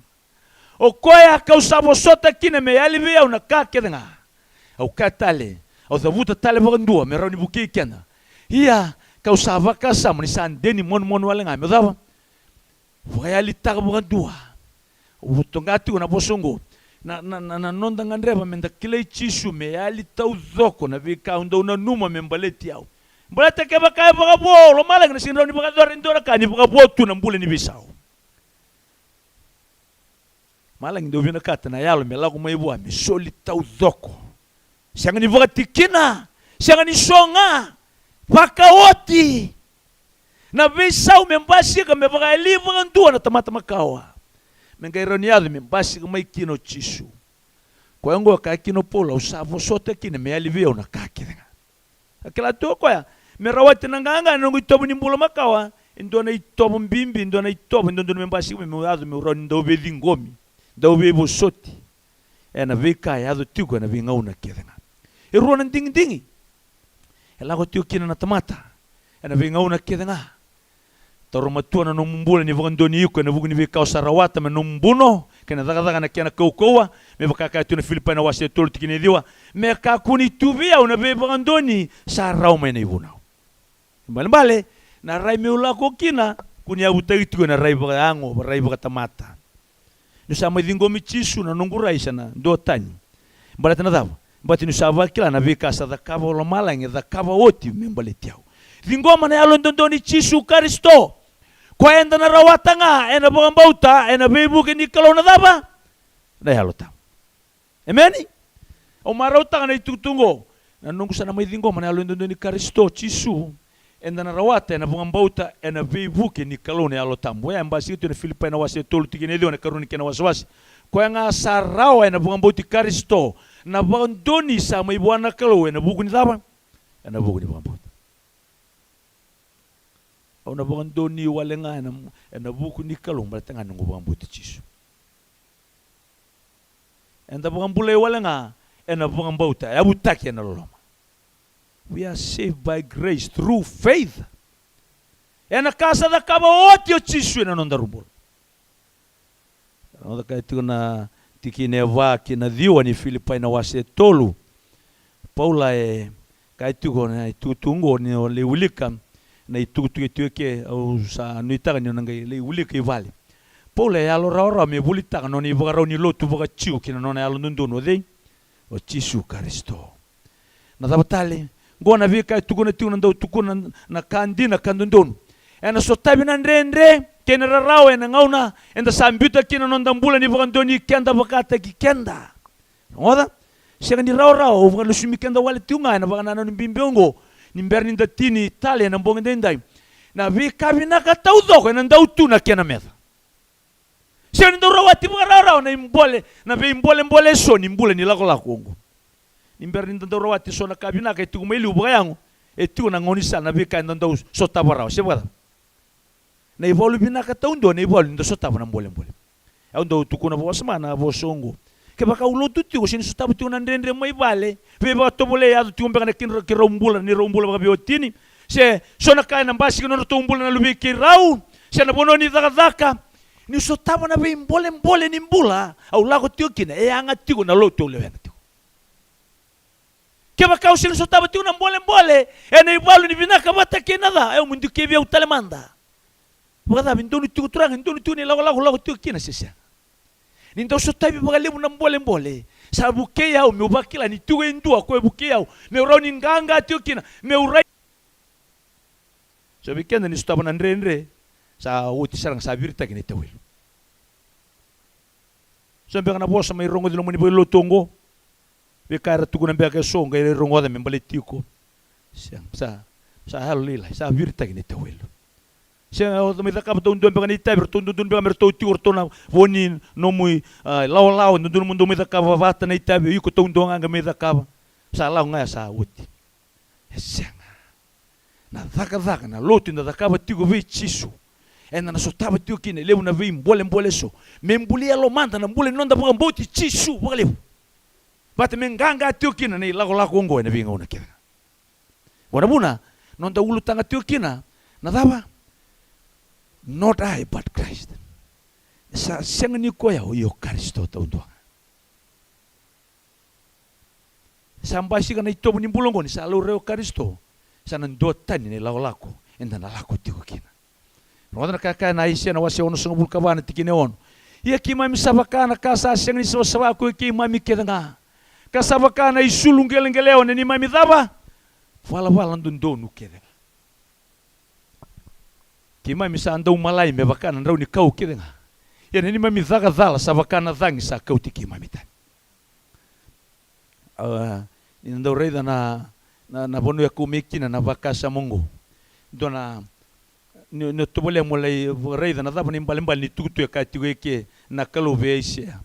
O koya kau sa vosota kina me yali vei au na ka kece ga. Au kaya tale, au cavuta tale vakadua me rawa ni vukei keda. Ia, kau sa vakasama ni sa de ni manumanu wale ga meu cava? Vakayalitaka vakadua. Au toqa tiko na vosa oqo. Na, na, na, na noda gadreva meda kilai Jisu me yali taucoko na veika au dau nanuma me baleti au. Baleta kevaka e vakavo, lomalagi na sega ni rawa ni vakayacora e dua na ka ni vakavo tu na bula ni veisau. Malagi dau vinakata na yalo me lako mai vua me soli taucoko. Sega ni vakatikina, sega ni so ga, vakaoti. Na veisau me basika me vakayali vakadua na tamata makawa, me qai rawa ni yaco me basika mai kina o Jisu. Koya oqo e kaya kina o Paula, au sa vosota kina me yali vei au na ka kece ga. A kila tu o koya, me rawati na qaqa ena noqu itovo ni bula makawa, e dua na itovo bibi, e dua na itovo e dodonu me basika mai, meu yaco meu rawa ni dau veiciqomi, dau veivosoti ena veika e yaco tiko ena veigauna kece ga. E rua na digidigi e lako tiko kina na tamata ena veigauna kece ga. Taura matua na nomu bula ni vakadonui iko ena vuku ni veika o sa rawata mai na nomu buno kei na cakacaka na kena kaukauwa, me vaka e kaya tu na Filipai na wase e tolu tikina e ciwa, me kakua ni tu vei au na veivakadonui sa rawa mai na ivunau. Ibalebale, na rai meu lako kina, kua ni yavutaki tiko ena rai vakayago, rai vakatamata. Niu sa mai ciqomi Jisu na noqu rai sa na duatani. Baleta na cava? Baleta niu sa vakila na veika sa cakava o lomalagi e cakava oti me baleti au. Ciqoma na yalododonu i Jisu Karisito, koya eda na rawata ga ena vakabauta ena veivuke ni Kalou na cava? Na Yalo Tabu. Emeni? Au marautaka na itukutuku oqo, na noqu sa na mai ciqoma na yalododonu i Karisito Jisu, eda na rawata ena vakabauta ena veivuke ni Kalou na Yalo Tabu. Oya e basika tu ena Filipai na wase e tolu tikina e ciwa, na ikarua ni kena wasewase. Koya ga sa rawa ena vakabauti Karisito, na vakadonui sa mai vua na Kalou ena vuku ni cava? Ena vuku ni vakabauta. Au na vakadonui wale ga ena, ena vuku ni Kalou baleta ga noqu vakabauti Jisu. Eda vakabulai wale ga ena vakabauta, yavutaki ena loloma. We are saved by grace through faith. Ena ka sa cakava oti o Jisu ena nodaru bula. Rogoca kaya tiko na tikina e va ki na ciwa ni Filipai na wase e tolu. Paula e kaya tiko na itukutuku oqo ni o lai wilika na itukutuku e tiko eke, au sa nuitaka ni o na qai lai wilika i vale. Paula e yalo rawarawa me volitaka na nona ivakarau ni lotu vakaJiu ki na nona yalododonu o cei? O Jisu Karisito. Na cava tale? Oqo na veika e tukuna tiko na dau tukuna na ka dina ka dodonu. Ena sotavi na dredre kei na rarawa ena gauna eda sa biuta kina na noda bula ni vakadonui keda vakataki keda. Rogoca, sega ni rawarawa, au vakalesui keda wale tiko ga ena vakanananu bibi oqo, ni bera ni da tini tale ena bogi daidai. Na veika vinaka taucoko ena dau tu na kena meca. Sega ni dau rawati vakarawarawa na ibole, na veibolebole eso ni bula ni lakolako oqo. Ni bera ni da dau rawati eso na ka vinaka e tiko mai liu vakayago, e tiko na gaunisala na veika eda dau sotava rawa, se vakacava? Na ivalu vinaka taudua na ivalu ni da sotava na bolebole. Au dau tukuna vakawasoma na vosa oqo. Kevaka au lotu tiko, se ni sotava tiko na dredre mai vale, veivakatovolei e yaco tiko beka na kena keirau bula, neirau bula vakaveiwatini, se so na ka ena basika nodratou bula na luvei keirau, se na vanua ni cakacaka, niu sotava na veibolebole ni bula au lako tiko kina, e yaga tiko na lotu au lewena tiko. Kevaka au sega ni sotava tiko na bolebole ena ivalu ni vinaka vata kei na ca, e, au, me dikeva au tale mada. Vakacava, e donu tiko, Turaga, e donu tiko na ilakolako au lako tiko kina se sega? Ni dau sotavi vakalevu na bolebole, sa vukei au meu vakila ni tiko e dua ko e vukei au, meu rawa ni qaqa tiko kina, meu rai. So vei keda ni sotava na dredre, sa oti sara ga, sa viritaki na itawelu. So beka na vosa mai rogoci loma ni vale ni lotu oqo. Veika era tukuna beka eso, qai rogoca me baleti iko. Sega, sa, sa yalolailai, sa viritaki na itawelu. Sega, o mai cakava taudua beka na itavi, ratou dodonu beka me ratou tiko, ratou na vo ni nomu i, a, lawalawa, dodonu mo dou mai cakava vata na itavi, o iko taudua ga qai mai cakava. Sa lako ga ya, sa oti. E sega. Na cakacaka, na lotu eda cakava tiko vei Jisu, eda na sotava tiko kina e levu na veibolebole eso, me bulia lomada na bula ni noda vakabauti Jisu vakalevu, vata me qaqa tiko kina na ilakolako oqo ena veigauna kece ga. Qo na vuna noda ulutaga tiko kina, na cava? Not I, but Christ. Sa sega ni ko yau, ia o Karisito taudua ga. Sa basika na itovo ni bula oqo, ni sa laurai o Karisito, sa na duatani na ilakolako eda na lako tiko kina. Rogoca na ka e kaya na Aisea na wase onosagavulu ka va na tikina e ono. Ia keimami sa vaka na ka sa sega ni savasava ko i keimami kece ga, ka sa vaka na isulu qeleqelewa na neimami cava? Valavala dodonu kece ga. Keimami sa dau malai me vaka na drau ni kau kece ga. Ia na neimami caka cala sa vaka na cagi sa kauti keimami tani. A, ni na dau raica na, na, na vanua e kau mai kina na vakasama oqo. Dua na, ni, ni tovolea mo lai raica na cava na ibalebale ni tukutuku e kaya tiko eke na Kalou vei Aisea.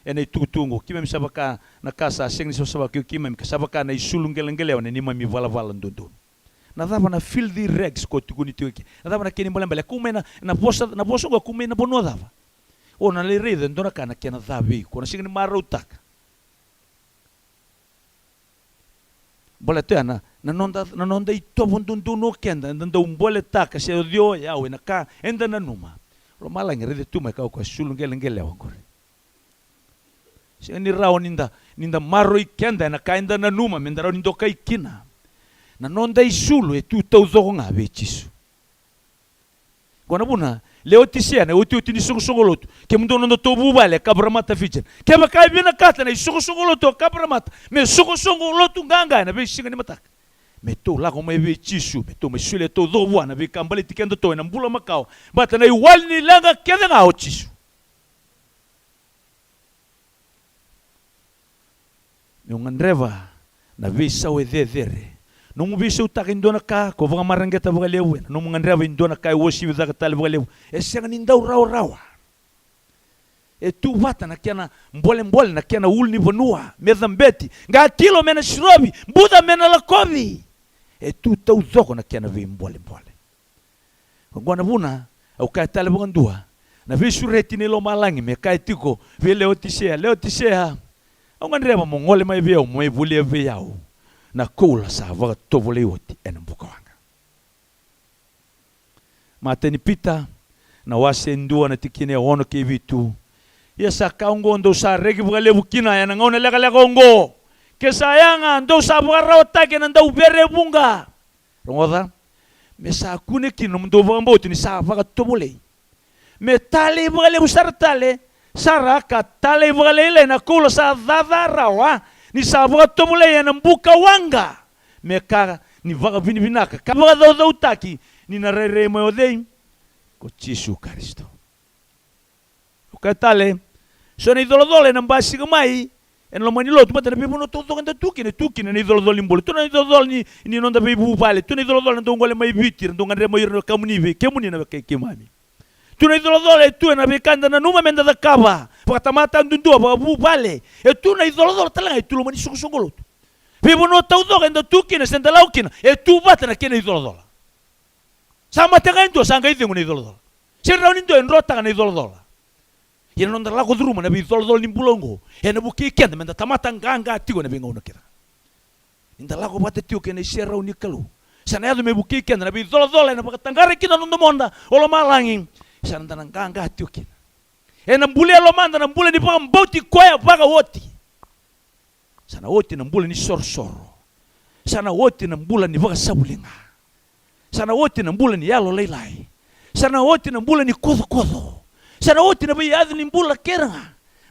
Ena itukutuku oqo, keimami sa vaka na ka sa sega ni savasava kei keimami, ka sa vaka na isulu qeleqelewa na neimami valavala dodonu. Na cava na filthy rags ko tukuni tiko eke? Na cava na kena ibalebale? Kau mai na, na vosa, na vosa oqo kau mai na vanua cava? O na lai raica e dua na ka na kena ca vei iko, na sega ni marautaka. Baleta ya na, na noda, na noda itovo dodonu o keda, eda dau boletaka se o cei o yau ena ka eda nanuma. Lomalagi raica tu mai ka o koya sulu qeleqelewa oqori. Sega ni rawa ni da, ni da maroroi keda ena ka eda nanuma me da rawa ni dokai kina. Na noda isulu e tu taucoko ga vei Jisu. Qo na vuna, Leotisea, na iotioti ni soqosoqo lotu. Kemudou nodatou vuvale e Cabramatta, Fijian. Kevaka e vinakata na isoqosoqo lotu o Cabramatta me soqosoqo lotu qaqa ena veisiga ni mataka, me tou lako mai vei Jisu, me tou mai solia taucoko vua na veika baleti kedatou ena bula makawa. Baleta na iwali ni leqa kece ga o Jisu. Meu gadreva na veisau e cecere. Nomu veisautaka e dua na ka ko vakamareqeta vakalevu, ena nomu gadreva e dua na ka e uasivi cake tale vakalevu. E sega ni dau rawarawa. E tu vata na kena bolebole, na kena ulunivanua me cabeti, qatilo me na sirovi, buca me na lakovi. E tu taucoko na kena veibolebole. Oqo na vuna au kaya tale vakadua, na veisureti ni lomalagi me kaya tiko vei Leotisea: Leotisea, au gadreva mo gole mai vei au, mo mai volia vei au na koula sa vakatovolei oti ena bukawaqa. Matai ni Pita, na wase e dua, na tikina e ono kei vitu. Ia sa ka oqo dou sa reki vakalevu kina ena gauna lekaleka oqo, ke sa yaga dou sa vakarawataki ena dauvere e vuqa. Rogoca, me sa kune kina nomudou vakabauti ni sa vakatovolei, me talei vakalevu sara tale, sara ka talei vakalailai na koula sa caca rawa, ni sa vakatovolei ena bukawaqa, me ka ni vakavinavinaka ka vakacaucautaki ni na rairai mai o cei? Ko Jisu Karisito. Au kaya tale, so na icolacola ena basika mai ena loma ni lotu, baleta na veivanua taucoko eda tu kina, e tu kina na icolacola ni bula. Tu na icolacola ni, ni noda veivuvale, tu na icolacola na dau gole mai Viti, na dau gadreva mai ira na wekamuni vei kemuni na wekai keimami. Tu na icolacola e tu ena veika eda nanuma meda cakava vakatamata duadua, vakavuvale. E tu na icolacola tale ga e tu loma ni soqosoqo lotu. Veivanua taucoko eda tu kina se da lako kina, e tu vata na kena icolacola. Sa mate ga e dua, sa qai cegu na icolacola. Sega ni rawa ni dua e drotaka na icolacola. Ia na noda lako curuma na veicolacola ni bula oqo, ena vukei keda meda tamata qaqa tiko ena veigauna kece ga. Ni da lako vata tiko kei na iserau ni Kalou, sa na yaco me vukei keda na veicolacola ena vakataqara kina na domoda o lomalagi. Sa na da na qaqa tiko kina. Ena bulia e lomada na bula ni vakabauti koya vakaoti. Sa na oti na bula ni sorosoro. Sa na oti na bula ni vakasavuliga. Sa na oti na bula ni yalolailai. Sa na oti na bula ni kocokoco. Sa na oti na veiyacu ni bula kece ga.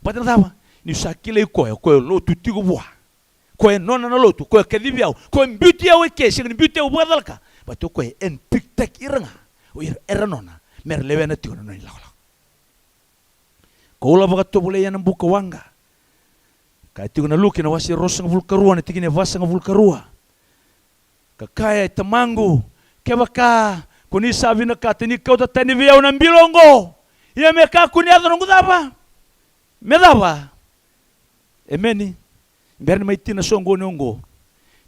Baleta na cava? Niu sa kilai koya, koya e lotu tiko vua. Koya e nona na lotu, koya e kacivi au, koya e biuti au eke, sega ni biuti au vakacalaka. Baleta o koya e handpick-taki ira ga o ira era nona, mera lewena tiko na nona ilakolako. Koula vakatovolei ena bukawaqa. Kaya tiko na Luke na wase ruasagavulu karua, na tikina e vasagavulu karua. Ka kaya, e Tamaqu, kevaka ko ni sa vinakata ni kauta tani vei au na bilo oqo, ia me kakua ni yaco noqu cava? Me cava? Emeni. Ni bera ni mai tina soqoni oqo,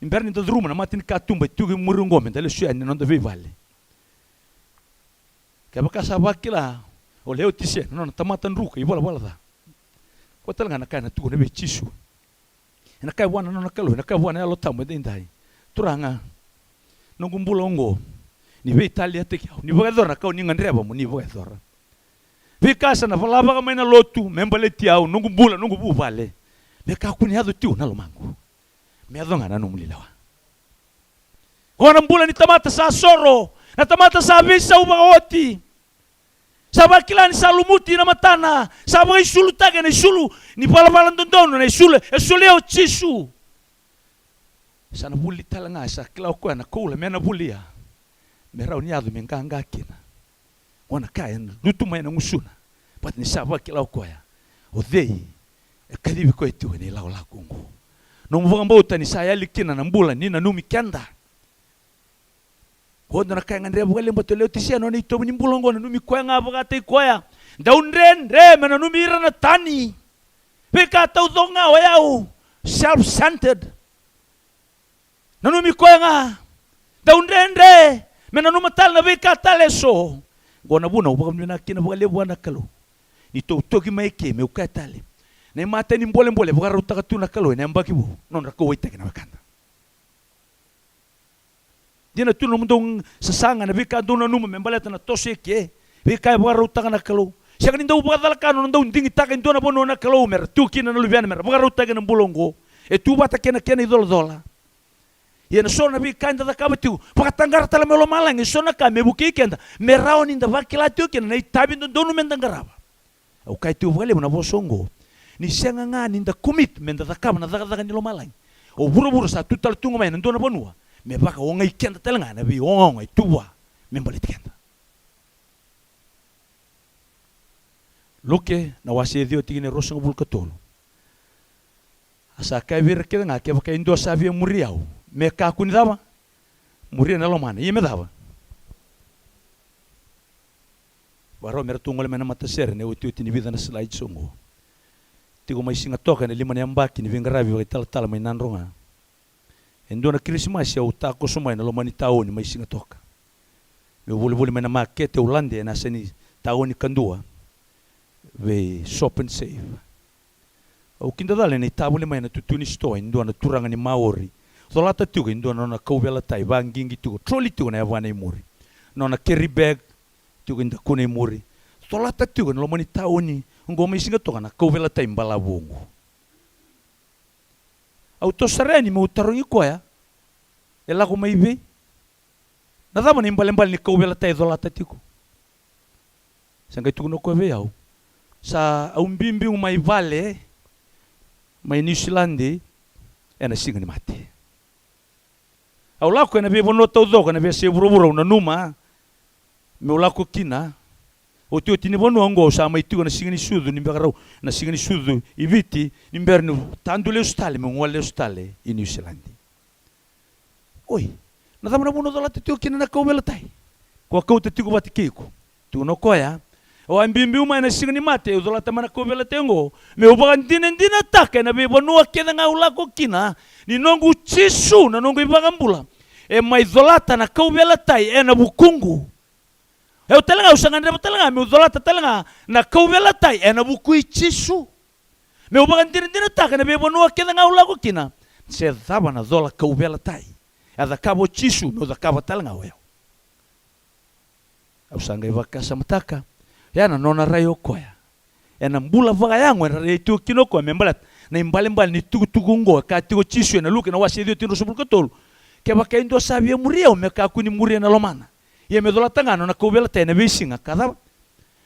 ni bera ni da curuma na mata ni katuba e tiko i muri oqo meda lesu yani na noda veivale. Kevaka sa vakila o Leotisea na nona tamata druka, ivalavala ca, ko tale ga na ka ena tukuna vei Jisu. Ena kaya vua na nona Kalou, ena kaya vua na Yalo Tabu edaidai, Turaga, noqu bula oqo, ni veitaliataki au, ni vakayacora na ka o ni gadreva mo ni vakayacora. Veika sa na lavaka mai na lotu me baleti au, noqu bula, noqu vuvale, me kakua ni yaco tiko na lomaqu. Me yaco ga na nomu lilewa. O na bula ni tamata sa soro, na tamata sa veisau vakaoti. Sa vakila ni sa lumuti na matana, sa vakaisulutaki ena isulu ni valavala dodonu, na isulu e solia o Jisu. Sa na vuli tale ga, sa kila o koya na koula me na vulia, me rawa ni yaco me qaqa kina. Qo na ka e lutu mai na gusuna. Baleta ni sa vakila o koya o cei e kacivi koya tiko ena ilakolako oqo. Nomu vakabauta ni sa yali kina na bula ni nanumi keda. Qo dua na ka e gadreva vakalevu baleta o Leotisia, nona itovo ni bula oqo, nanumi koya ga vakataki koya. Dau dredre me nanumi ira na tani. Veika taucoko ga o yau, self-centered. Nanumi koya ga. Dau dredre me nanuma tale na veika tale eso. Qo na vuna au vakavinavinaka kina vakalevu vua na Kalou. Ni tou toki mai ke, meu kaya tale, na imatai ni bolebole e vakarautaka tu na Kalou ena yabaki vou, nodra kauwaitaki na wekada. Dina tu na nomudou sasaga na veika dou nanuma me baleta na toso eke, veika e vakarautaka na Kalou. Sega ni dau vakacalaka na nodou digitaka e dua na vanua na Kalou me ra tu kina na luvena me ra vakarautaki ena bula oqo. E tu vata kei na kena icolacola. Ia na so na veika eda cakava tiko, vakataqara tale mai lomalagi e so na ka me vukei keda, me rawa ni da vakila tiko kina na itavi dodonu me da qarava. Au kaya tiko vakalevu na vosa oqo, ni sega ga ni da commit me da cakava na cakacaka ni lomalagi, o vuravura sa tu tale tu ga mai ena dua na vanua me vakaogai keda tale ga ena veiogaoga e tu vua me baleti keda. Luke na wase e ciwa, tikina e ruasagavulu ka tolu. A sa kaya vei ira kece ga, kevaka e dua sa via muri au, me kakua ni cava? Muria na lomana. Ia me cava? Vakarau me ratou gole mai na matasere ena iotioti ni vica na slides oqo. Tiko mai Sigatoka ena lima na yabaki ni veiqaravi vakaitalatala mai Nadroga. E dua na Kirisimasi au takoso mai na loma ni taoni mai Sigatoka. Meu volivoli mai na makete, au lade ena yasa ni taoni kadua vei Shop and Save. Au kidacala ena itavoli mai ena tutu ni sitoa e dua na turaga ni Maori. Colata tiko e dua na nona kauveilatai, vaqiqi tiko, troli tiko na yavana i muri. Nona carry bag tiko e dakuna i muri. Colata tiko ena loma ni taoni oqo mai Sigatoka na kauveilatai balavu oqo. Au toso sara yani meu tarogi koya, e lako mai vei? Na cava na ibalebale ni kauveilatai e colata tiko? Sa qai tukuna o koya vei au, sa au biubiu mai vale mai Niusiladi ena Siga ni Mate. Au lako ena veivanua taucoko, ena veiyasai vuravura au nanuma meu lako kina. Otioti ni vanua oqo au sa mai tiko na Siga ni Sucu ni beka rau, na Siga ni Sucu i Viti, ni bera niu tadu lesu tale meu gole lesu tale i Niusiladi. Oi, na cava na vuna o colata tiko kina na kauveilatai? Ko a kauta tiko vata kei iko. Tukuna o koya, au a biubiu mai na Siga ni Mate, au colata mai na kauveilatai oqo meu vakadinadinataka ena veivanua kece ga au lako kina, ni noqu Jisu, na noqu iVakabula, e mai colata na kauveilatai ena vukuqu. Au tale ga, au sa gadreva tale ga meu colata tale ga na kauveilatai ena vuku i Jisu. Meu vakadinadinataka ena veivanua kece ga au lako kina, se cava na cola kauveilatai e a cakava o Jisu, meu cakava tale ga o yau. Au sa qai vakasamataka, oya na nona rai o koya. Ena bula vakayago era rai tiko kina o koya me baleta na ibalebale ni tukutuku oqo e kaya tiko o Jisu ena Luke na wase e ciwa, tikina ruasagavulu ka tolu. Kevaka e dua sa via muri au, me kakua ni muria na lomana. Ia me colata ga na nona kauveilatai ena veisiga ka cava?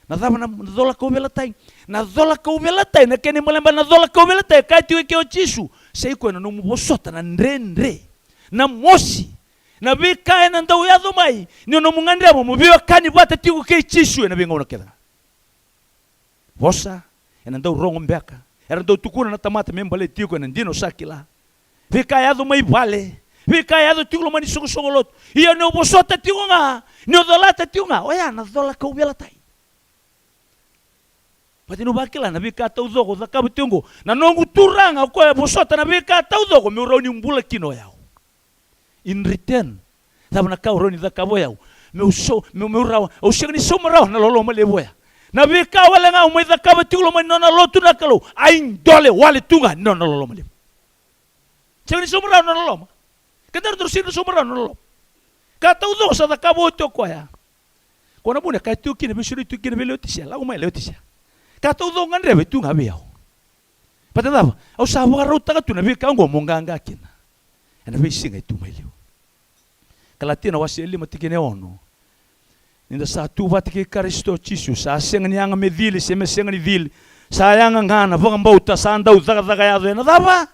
Na cava na cola kauveilatai? Na cola kauveilatai, na kena ibalebale na cola kauveilatai e kaya tiko eke o Jisu, sa i koya na nomu vosota na dredre, na mosi, na veika ena dau yaco mai ni o nomu gadreva mo veiwekani vata tiko kei Jisu ena veigauna kece ga. Vosa ena dau rogo beka, era dau tukuna na tamata me baleti iko, ena dina o sa kila. Veika e yaco mai vale, veika e yaco tiko loma ni soqosoqo lotu. Ia ni o vosota tiko ga, ni o colata tiko ga, oya na cola kauveilatai. Baleta niu vakila na veika taucoko au cakava tiko oqo, na noqu Turaga o koya e vosota na veika taucoko meu rawa niu bula kina o yau. In return, cava na ka au rawa ni cakava o yau? Meu so, meu, meu rawa, au sega ni sauma rawa na loloma levu oya. Na veika wale ga au mai cakava tiko loma ni nona lotu na Kalou, a idole wale tu ga ni nona loloma levu. Sega ni sauma rawa na nona loloma. Kedaru daru sega ni sauma rawa na nona loloma. Ka taucoko sa cakava oti o koya. Ko na vuna e kaya tiko kina, veisureti tiko kina vei Leotisia, lako mai Leotisia. Ka taucoko gadreva e tu ga vei au. Baleta na cava? Au sa vakarautaka tu na veika oqo mo qaqa kina ena veisiga e tu mai liu. Kalatia na wase e lima, tikina e ono. Ni da sa tu vata kei Karisito Jisu, sa sega ni yaga me cili se me sega ni cili. Sa yaga ga na vakabauta, sa dau cakacaka yaco ena cava?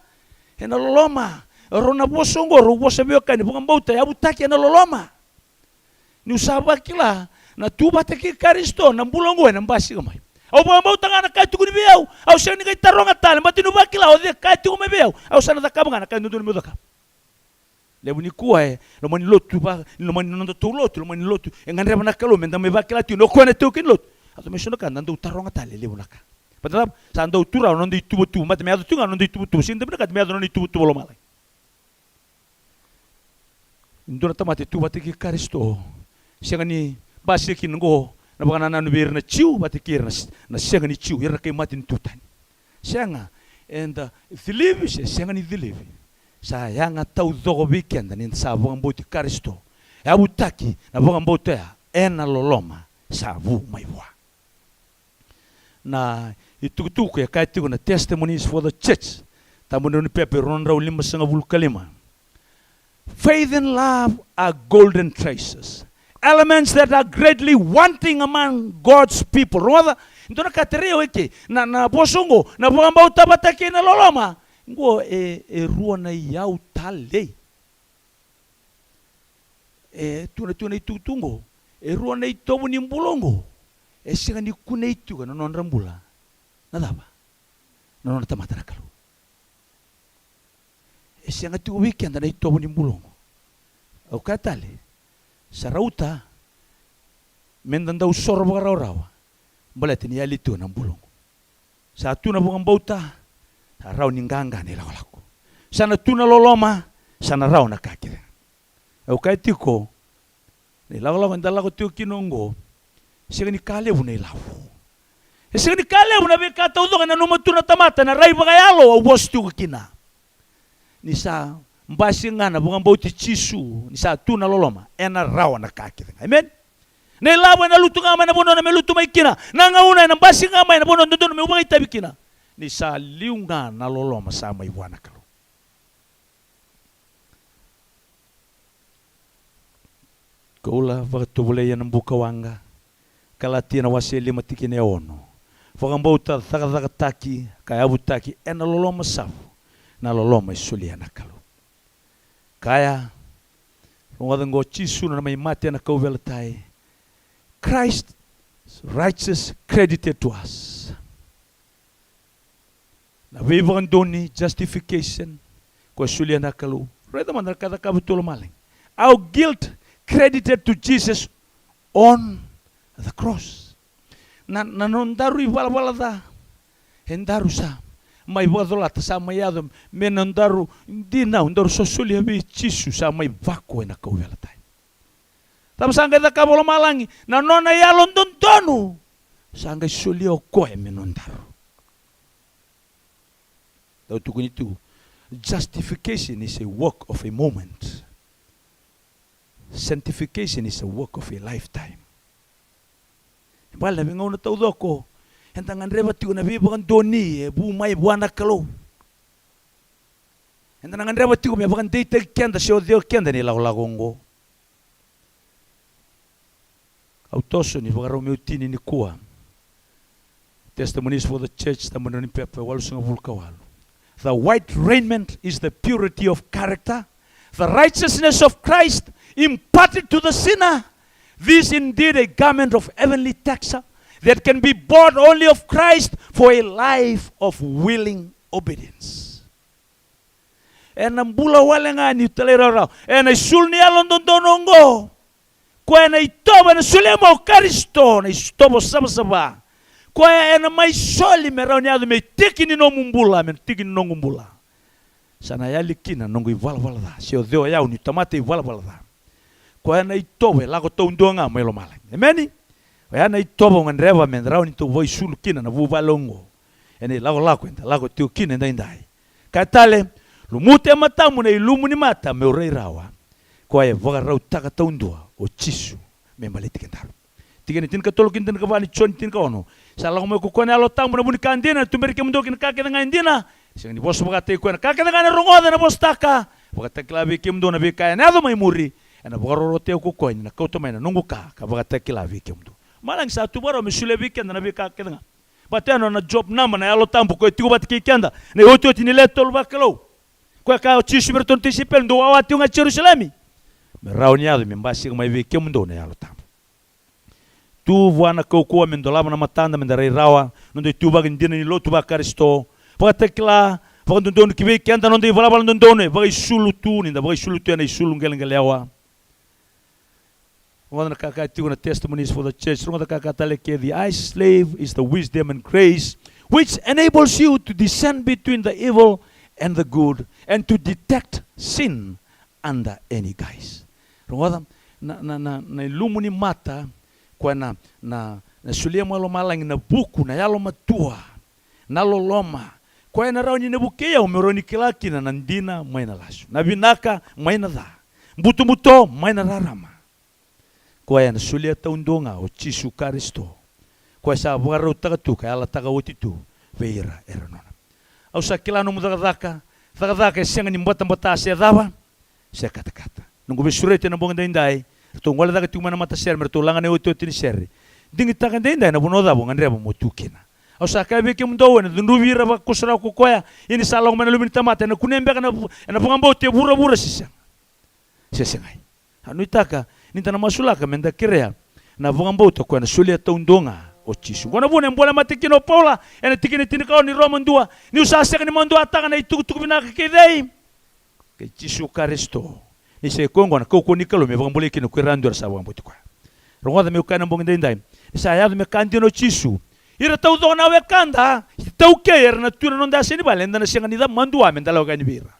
Ena loloma. Rau na vosa oqo, rau vosa veiwekani, vakabauta yavutaki ena loloma. Niu sa vakila na tu vata kei Karisito, na bula oqo ena basika mai. Au vakabauta ga na ka e tukuni vei au. Au sega ni qai taroga tale, baleta niu vakila o cei e kaya tiko mai vei au, au sa na cakava ga na ka e dodonu meu cakava. Levu nikua e loma ni lotu, va, loma ni nodatou lotu, loma ni lotu e gadreva na Kalou meda mai vakila tiko ni o koya na itaukei ni lotu. Yaco mai so na ka da dau taroga tale e levu na ka. Baleta na cava? Sa dau tu rawa na noda ituvatuva, baleta me yaco tiko ga na noda ituvatuva, sega ni da vinakata me yaco na nona ituvatuva lomalagi. Dua na tamata e tu vata kei Karisito, sega ni basika kina oqo na vakanananu vei ira na Jiu vata kei ira na, na sega ni Jiu, ira na kai matanitu tani. Sega, eda cilivi se sega ni cilivi, sa yaga taucoko vei keda ni da sa vakabauti Karisito, yavutaki na vakabauta oya ena loloma sa vu mai vua. Na itukutuku e kaya tiko na Testimonies for the Church, tabadrau ni pepa e rua na drau limasagavulu ka lima. Faith and love are golden traces, elements that are greatly wanting among God's people. Rogoca, dua na ka e tarai au eke na, na vosa oqo, na vakabauta vata kei na loloma. Oqo e, e rua na iyau talei. E tu na, tu na itukutuku oqo, e rua na itovo ni bula oqo e sega ni kunei tiko ena nodra bula na cava? Na nona tamata na Kalou. E sega tiko vei keda na itovo ni bula oqo. Au kaya tale, sa rauta meda dau soro vakarawarawa baleta ni yali tiko na bula oqo. Sa tu na vakabauta, sa rawa ni qaqa na ilakolako. Sa na tu na loloma, sa na rawa na ka kece ga. Au kaya tiko, na ilakolako eda lako tiko kina oqo, sega ni ka levu na ilavo. E sega ni ka levu na veika taucoko e nanuma tu na tamata, na rai vakayalo au vosa tiko kina. Ni sa basika ga na vakabauti Jisu, ni sa tu na loloma, ena rawa na ka kece ga. Amen. Na ilavo ena lutu ga mai na vanua na me lutu mai kina. Na gauna ena basika ga mai na vanua dodonu meu vakaitavi kina, ni sa liu ga na loloma sa mai vua na Kalou. Koula vakatovolei ena buka waqa. Kalatia na wase e lima tikina e ono. Vakabauta cakacakataki ka yavutaki ena loloma savu, na loloma e solia na Kalou. Kaya, rogoca oqo, Jisu na nona mai mate ena kauveilatai. Christ righteous credited to us. Na veivakadonui, justification, koya e solia na Kalou. Raica mada na ka e cakava tu lomalagi. Our guilt credited to Jesus on the cross. Na, na nodaru ivalavala ca, edaru sa mai vakacolata, sa mai yaco me nodaru dinau, daru sa solia vei Jisu, sa mai vako ena kauveilatai. Cava sa qai cakava lomalagi? Na nona yalododonu sa qai solia o koya me nodaru. Dau tukuni tu, justification is a work of a moment. Sanctification is a work of a lifetime. Baleta na veigauna taucoko eda gadreva tiko na veivakadonui e vu mai vua na Kalou. Eda na gadreva tiko me vakadeitaki keda se o cei o keda ena ilakolako oqo. Au toso ni Vakarau meu tini nikua. Testimonies for the Church, tabadrau ni pepa e walusagavulu ka walu. The white raiment is the purity of character, the righteousness of Christ imparted to the sinner. This indeed a garment of heavenly texture that can be bought only of Christ for a life of willing obedience. Ena bula wale ga ni talairawarawa ena isulu ni yalododonu oqo. Koya na itovo ena solia mai o Karisito, na itovo savasava. Koya ena mai soli me rawa ni yaco me tiki ni nomu bula, me tiki ni noqu bula. Sa na yali kina na noqu ivalavala ca, se o cei o yau niu tamata ivalavala ca. Koya na itovo e lako taudua ga mai lomalagi. Emeni? Oya na itovo au gadreva me rawa ni tou vakaisulu kina na vuvale oqo. Ena ilakolako eda lako tiko kina edaidai. Kaya tale, lumuta e matamu na ilumu ni mata meu rai rawa. Koya e vakarautaka taudua o Jisu me baleti kedaru. Tikina tinikatolu ki na tinikava ni Joni tinikaono. Sa lako mai ko koya na Yalo Tabu ena vu ni ka dina, ena tuberi kemudou ki na ka kece ga e dina. Sega ni vosa vakataki koya na ka kece ga ena rogoca, ena vosataka. Vakatakila vei kemudou na veika ena yaco mai muri. Ena vakarokorokotaki ko koya ni na kauta mai na noqu ka ka vakatakila vei kemudou. Malagi sa tu vakarau me solia vei keda na veika kece ga. Baleta ya na nona job naba na Yalo Tabu, koya e tiko vata kei keda ena iotioti ni le tolu vakalou. Koya e kaya o Jisu vei iratou na tisaipeli, dou wawa tiko ga e Jerusalemi, me rawa ni yaco me basika mai vei kemudou na Yalo Tabu. tu vua na kaukauwa me dolava na matada, me da rai rawa na noda ituvaki dina ni lotu vaKarisito. Vakatakila, vakadodonu ki vei keda na noda ivalavala dodonu, e vakaisulu tu, ni da vakaisulu tu ena isulu qeleqelewa. Rogoca na ka e kaya tiko na Testimonies for the Church. Rogoca na ka e kaya tale ke, "The eye slave is the wisdom and grace which enables you to discern between the evil and the good and to detect sin under any guise." Rogoca, na, na, na, na ilumu ni mata, koya na, na, na solia mai lomalagi na vuku, na yalomatua, na loloma, koya ena rawa ni na vukei au meu rawa ni kila kina na dina mai na lasu, na vinaka mai na ca, butobuto mai na rarama. Koya ena solia taudua ga o Jisu Karisito, koya sa vakarautaka tu ka yalataka oti tu vei ira era nona. Au sa kila nomu cakacaka, cakacaka e sega ni batabata se cava, se katakata. Noqu veisureti ena bogi daidai, ratou gole cake tiko mai na matasere me ratou laga na iotioti ni sere. Digitaka daidai na vanua cava o gadreva mo tu kina. Au sa kaya vei kemudou, ena cudruvi ira vakakusarawa ko koya, ia ni sa lako mai na Luve ni tamata, ena kunea beka na vu-, ena vakabauti e vuravura se sega? Se segai? A nuitaka ni da na masulaka me da kerea na vakabauta koya na solia taudua ga o Jisu. Qo na vuna e bole mate kina o Paula ena tikina e tinikaono ni Roma dua, "Niu sa sega ni maduataka na itukutuku vinaka kei cei? Kei Jisu Karisito. Ni sa i koya oqo na kaukauwa ni Kalou me vakabulai kina ko ira dua era sa vakabauti koya." Rogoca meu kaya na bogi daidai, ni sa yaco me ka dina o Jisu, ira taucoko na wekada, itaukei era na tu ena noda yasa ni vale, eda na sega ni ca madua me da lako yani vei ira.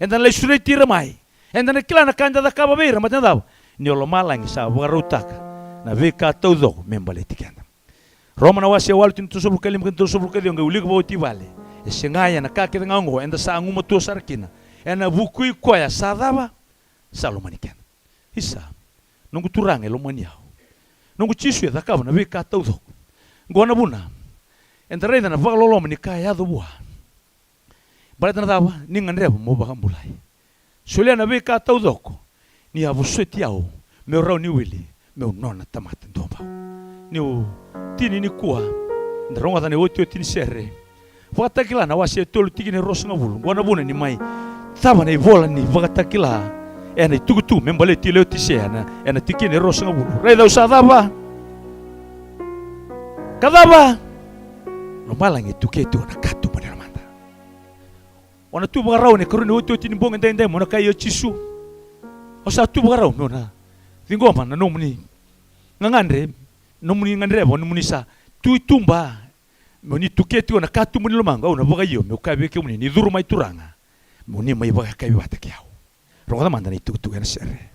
Eda na lai sureti ira mai. Eda na kila na ka eda cakava vei ira, baleta na cava? Ni o lomalagi sa vakarautaka na veika taucoko me baleti keda. Roma na wase walu, tikina tolusagavulu ka lima kei na tolusagavulu ka ciwa, qai wilika vakaoti i vale. E sega, ia na ka kece ga oqo eda sa gumatua sara kina, ena vuku i koya sa cava? Sa lomani keda. Isa, noqu Turaga e lomani au. Noqu Jisu e cakava na veika taucoko. Qo na vuna eda raica na vakaloloma ni ka e yaco vua. Baleta na cava? Ni gadreva mo vakabulai. Solia na veika taucoko, ni a vosoti au meu rawa ni wili meu nona tamata duabau. Niu tini nikua, da rogoca na iotioti ni sere. Vakatakila na wase e tolu, tikina e ruasagavulu. Qo na vuna ni mai cava na ivola ni Vakatakila ena itukutuku me baleti Leotisea, ena, ena tikina e ruasagavulu. Raica, au sa cava? Ka cava? Lomalagi e tukei tu na katuba ni lomada. O na tu vakarau ena ikarua ni otioti ni bogi daidai mo na kaya, "Io Jisu, au sa tu vakarau meu na ciqoma na nomuni gagadre, nomuni gadreva, nomuni sa tu i tuba, meu ni tuketi o na katuba ni lomaqu, au na vakaio meu kaya vei kemuni ni curu mai Turaga, mo ni mai vakayakavi vata kei au." Rogoca mada na itukutuku ena sere.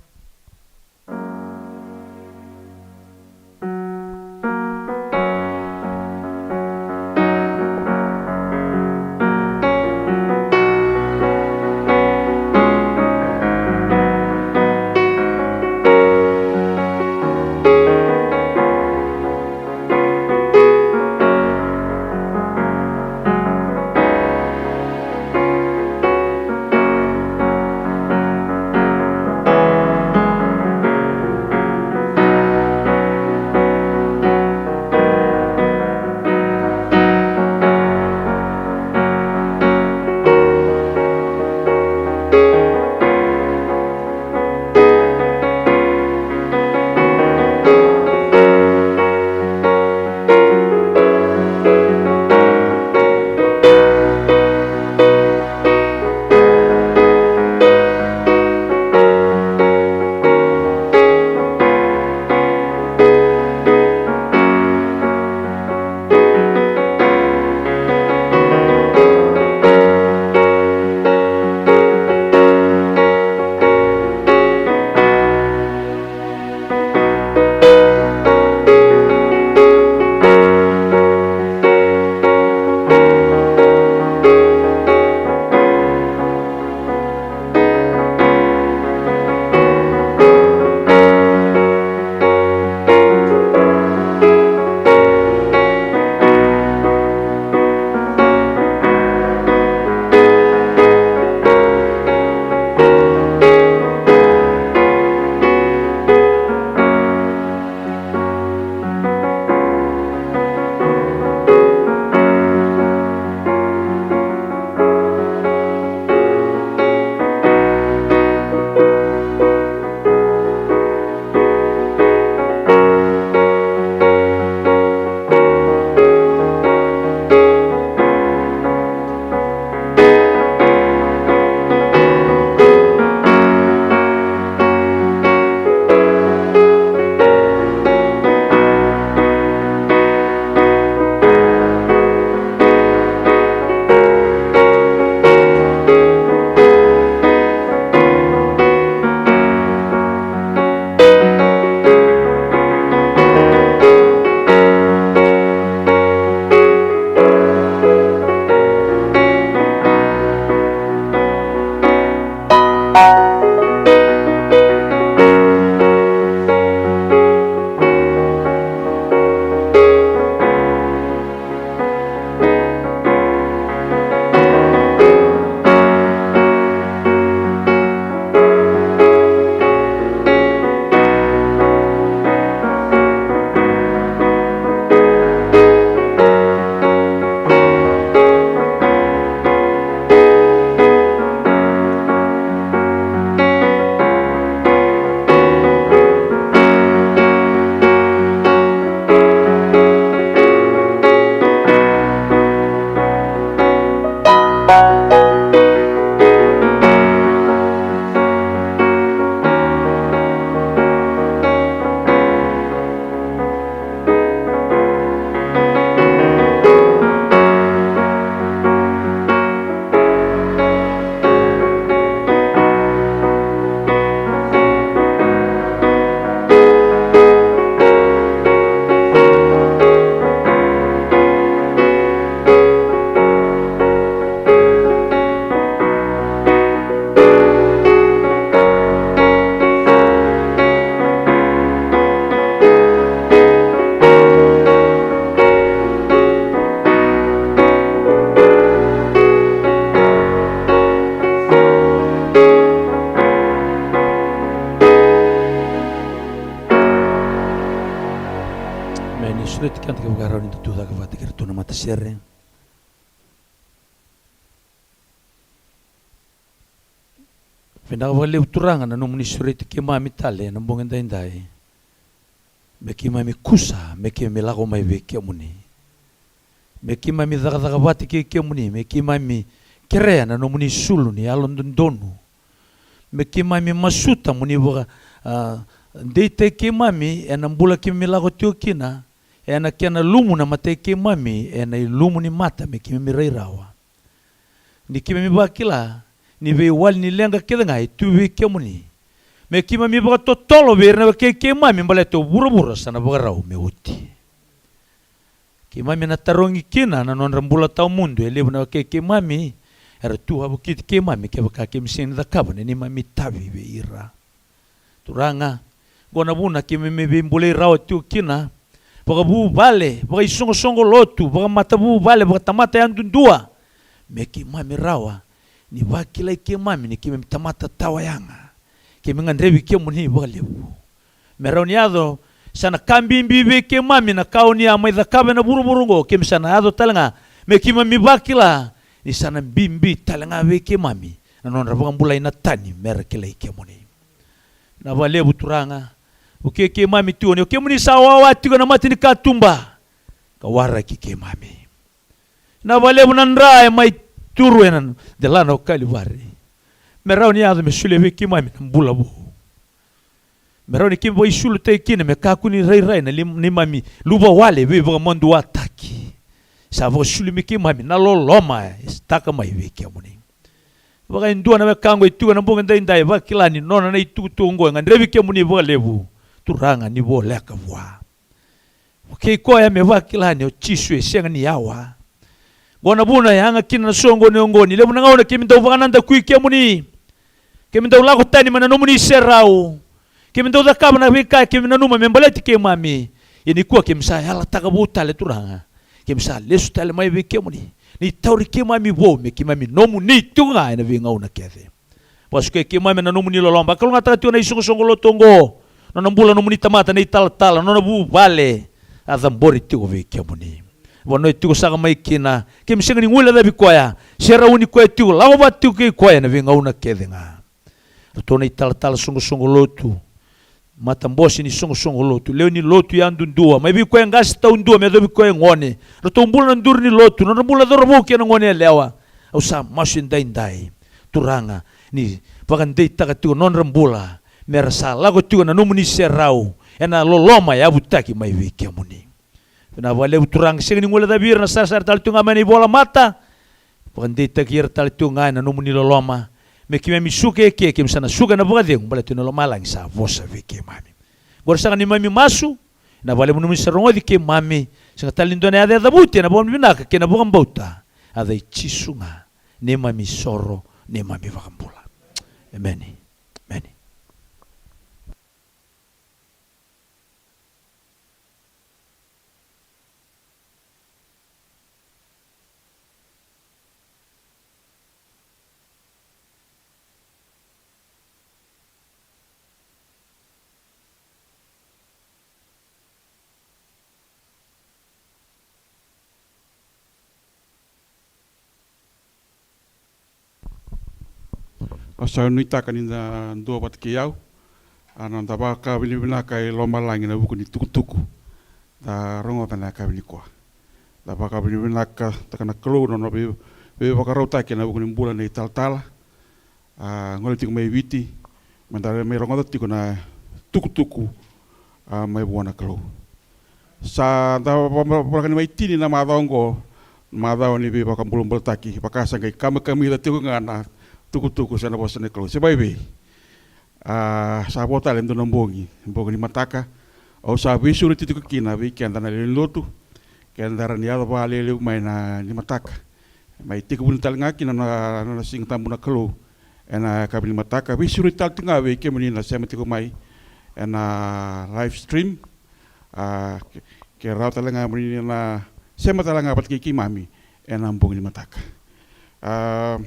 Me ni sureti keda kevaka e rawa ni da tucake vata kei iratou na matasere. Vinaka vakalevu Turaga na nomuni sureti keimami tale ena bogi edaidai. Me keimami kusa, me keimami lako mai vei kemuni. Me keimami cakacaka vata kei kemuni, me keimami kerea na nomuni sulu ni yalododonu. Me keimami masuta mo ni vaka, a, deitaki keimami ena bula keimami lako tiko kina, ena kena lumu na matai keimami ena ilumu ni mata me keimami rai rawa. Ni keimami vakila ni veiwali ni leqa kece ga e tu vei kemuni. Me keimami vakatotolo vei ira na wekai keimami baleta o vuravura sa na vakarau me oti. Keimami na tarogi kina na nodra bula tawamudu e levu na wekai keimami era tu wavokiti keimami kevaka keimami sega ni cakava na neimami itavi vei ira. Turaga, oqo na vuna keimami veibulai rawa tiko kina, vakavuvale, vakaisoqosoqo lotu, vakamatavuvale, vakatamata yadudua. Me keimami rawa ni vakilai keimami ni keimami tamata tawayaga. Keimami gadrevi kemuni vakalevu. Me rawa ni yaco, sa na ka bibi vei keimami na ka o ni a mai cakava ena vuravura oqo, keimami sa na yaco tale ga me keimami vakila ni sa na bibi tale ga vei keimami na nodra vakabulai na tani mera kilai kemuni. Na vakalevu Turaga, vukei keimami tu ni o kemuni sa wawa tiko ena mata ni katuba ka waraki keimami. Na vakalevu na dra e mai turu ena delana o Kalivari. Me rawa ni yaco me solia vei keimami na bula vou. Me rawa ni keimami vakaisulutaki kina me kakua ni rairai na lim-, neimami luvawale veivakamaduataki. Sa vakasulu mai keimami na loloma e taka mai vei kemuni. Vaka e dua na wekaqu e tiko ena bogi edaidai, vakila ni nona na itukutuku oqo e gadrevi kemuni vakalevu. Turaga ni voleka vua. Vukei koya me vakila ni o Jisu e sega ni yawa. Oqo na vuna e yaga kina na soqoni oqo, ni levu na gauna keimami dau vakanadakui kemuni. Keimami dau lako tani mai na nomuni serau. Keimami dau cakava na veika keimami nanuma me baleti keimami. Ia nikua keimami sa yalataka vou tale Turaga. Keimami sa lesu tale mai vei kemuni. Ni tauri keimami vou me keimami nomuni tiko ga ena veigauna kece. Vakasukai keimami ena nomuni loloma. Vakalougatataka tiko na isoqosoqo lotu oqo. Nona bula nomuni tamata na italatala, nona vuvale. A cabori tiko vei kemuni. Vanua e tiko saka mai kina. Keimami sega ni guilecavi koya. Serauni koya tiko, lako vata tiko kei koya ena veigauna kece ga. Ratou na italatala soqosoqo lotu. Matabose ni soqosoqo lotu, lewe ni lotu yadudua, mai vei koya e qase taudua me yacovi koya e gone. Ratou bula na duru ni lotu, nodra bula na cauravou kei na gone yalewa. Au sa masu edaidai Turaga, ni vakadeitaka tiko nodra bula, mera sa lako tiko na nomuni serau ena loloma e yavutaki mai vei kemuni. Vinaka vakalevu Turaga, sega ni guilecavi ira, na sarasara tale tu ga mai na ivola mata. Vakadeitaki ira tale tu ga ena nomuni loloma. Me keimami suka eke, keimami sa na suka ena vakacegu baleta ni lomalagi sa vosa vei keimami. Oqori saka neimami masu. Vinaka vakalevu nomuni sa rogoci keimami. Sega tale ni dua na yaca e cavuti ena vakavinavinaka kei na vakabauta. Yaca i Jisu ga, neimami soro, neimami vakabula. Emeni. Emeni. Au sa nuitaka ni da dua vata kei au. A, na noda vakavinavinaka i lomalagi ena vuku ni tukutuku da rogoca ena yakavi nikua. Da vakavinavinakataka na Kalou na nona vei-, veivakarautaki ena vuku ni bula nei talatala. A, gole tiko mai Viti, meda mai rogoca tiko na tukutuku, a, mai vua na Kalou. Sa da va-, va-, voleka ni mai tini na macawa oqo, macawa ni veivakabulabulataki, vaka sa qai kamikamica tiko ga na tukutuku se na vosa ni Kalou. Se vaivei. A, sa vo tale e dua na bogi, bogi ni mataka. Au sa veisureti tiko kina vei keda na lewe ni lotu, keda rawa ni yaco vakalelevu mai na ni mataka. Mai tekivuna tale ga kina na, na, na Siga Tabu na Kalou ena yakavi ni mataka. Veisureti tale tiko ga vei kemuni na sema tiko mai ena live stream. A, ke, ke rawa tale ga mo ni na sema tale ga vata kei keimami ena bogi ni mataka. A,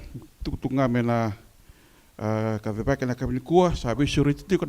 tukutuku ga me na, a, kacivaki ena yakavi nikua, sa veisureti tiko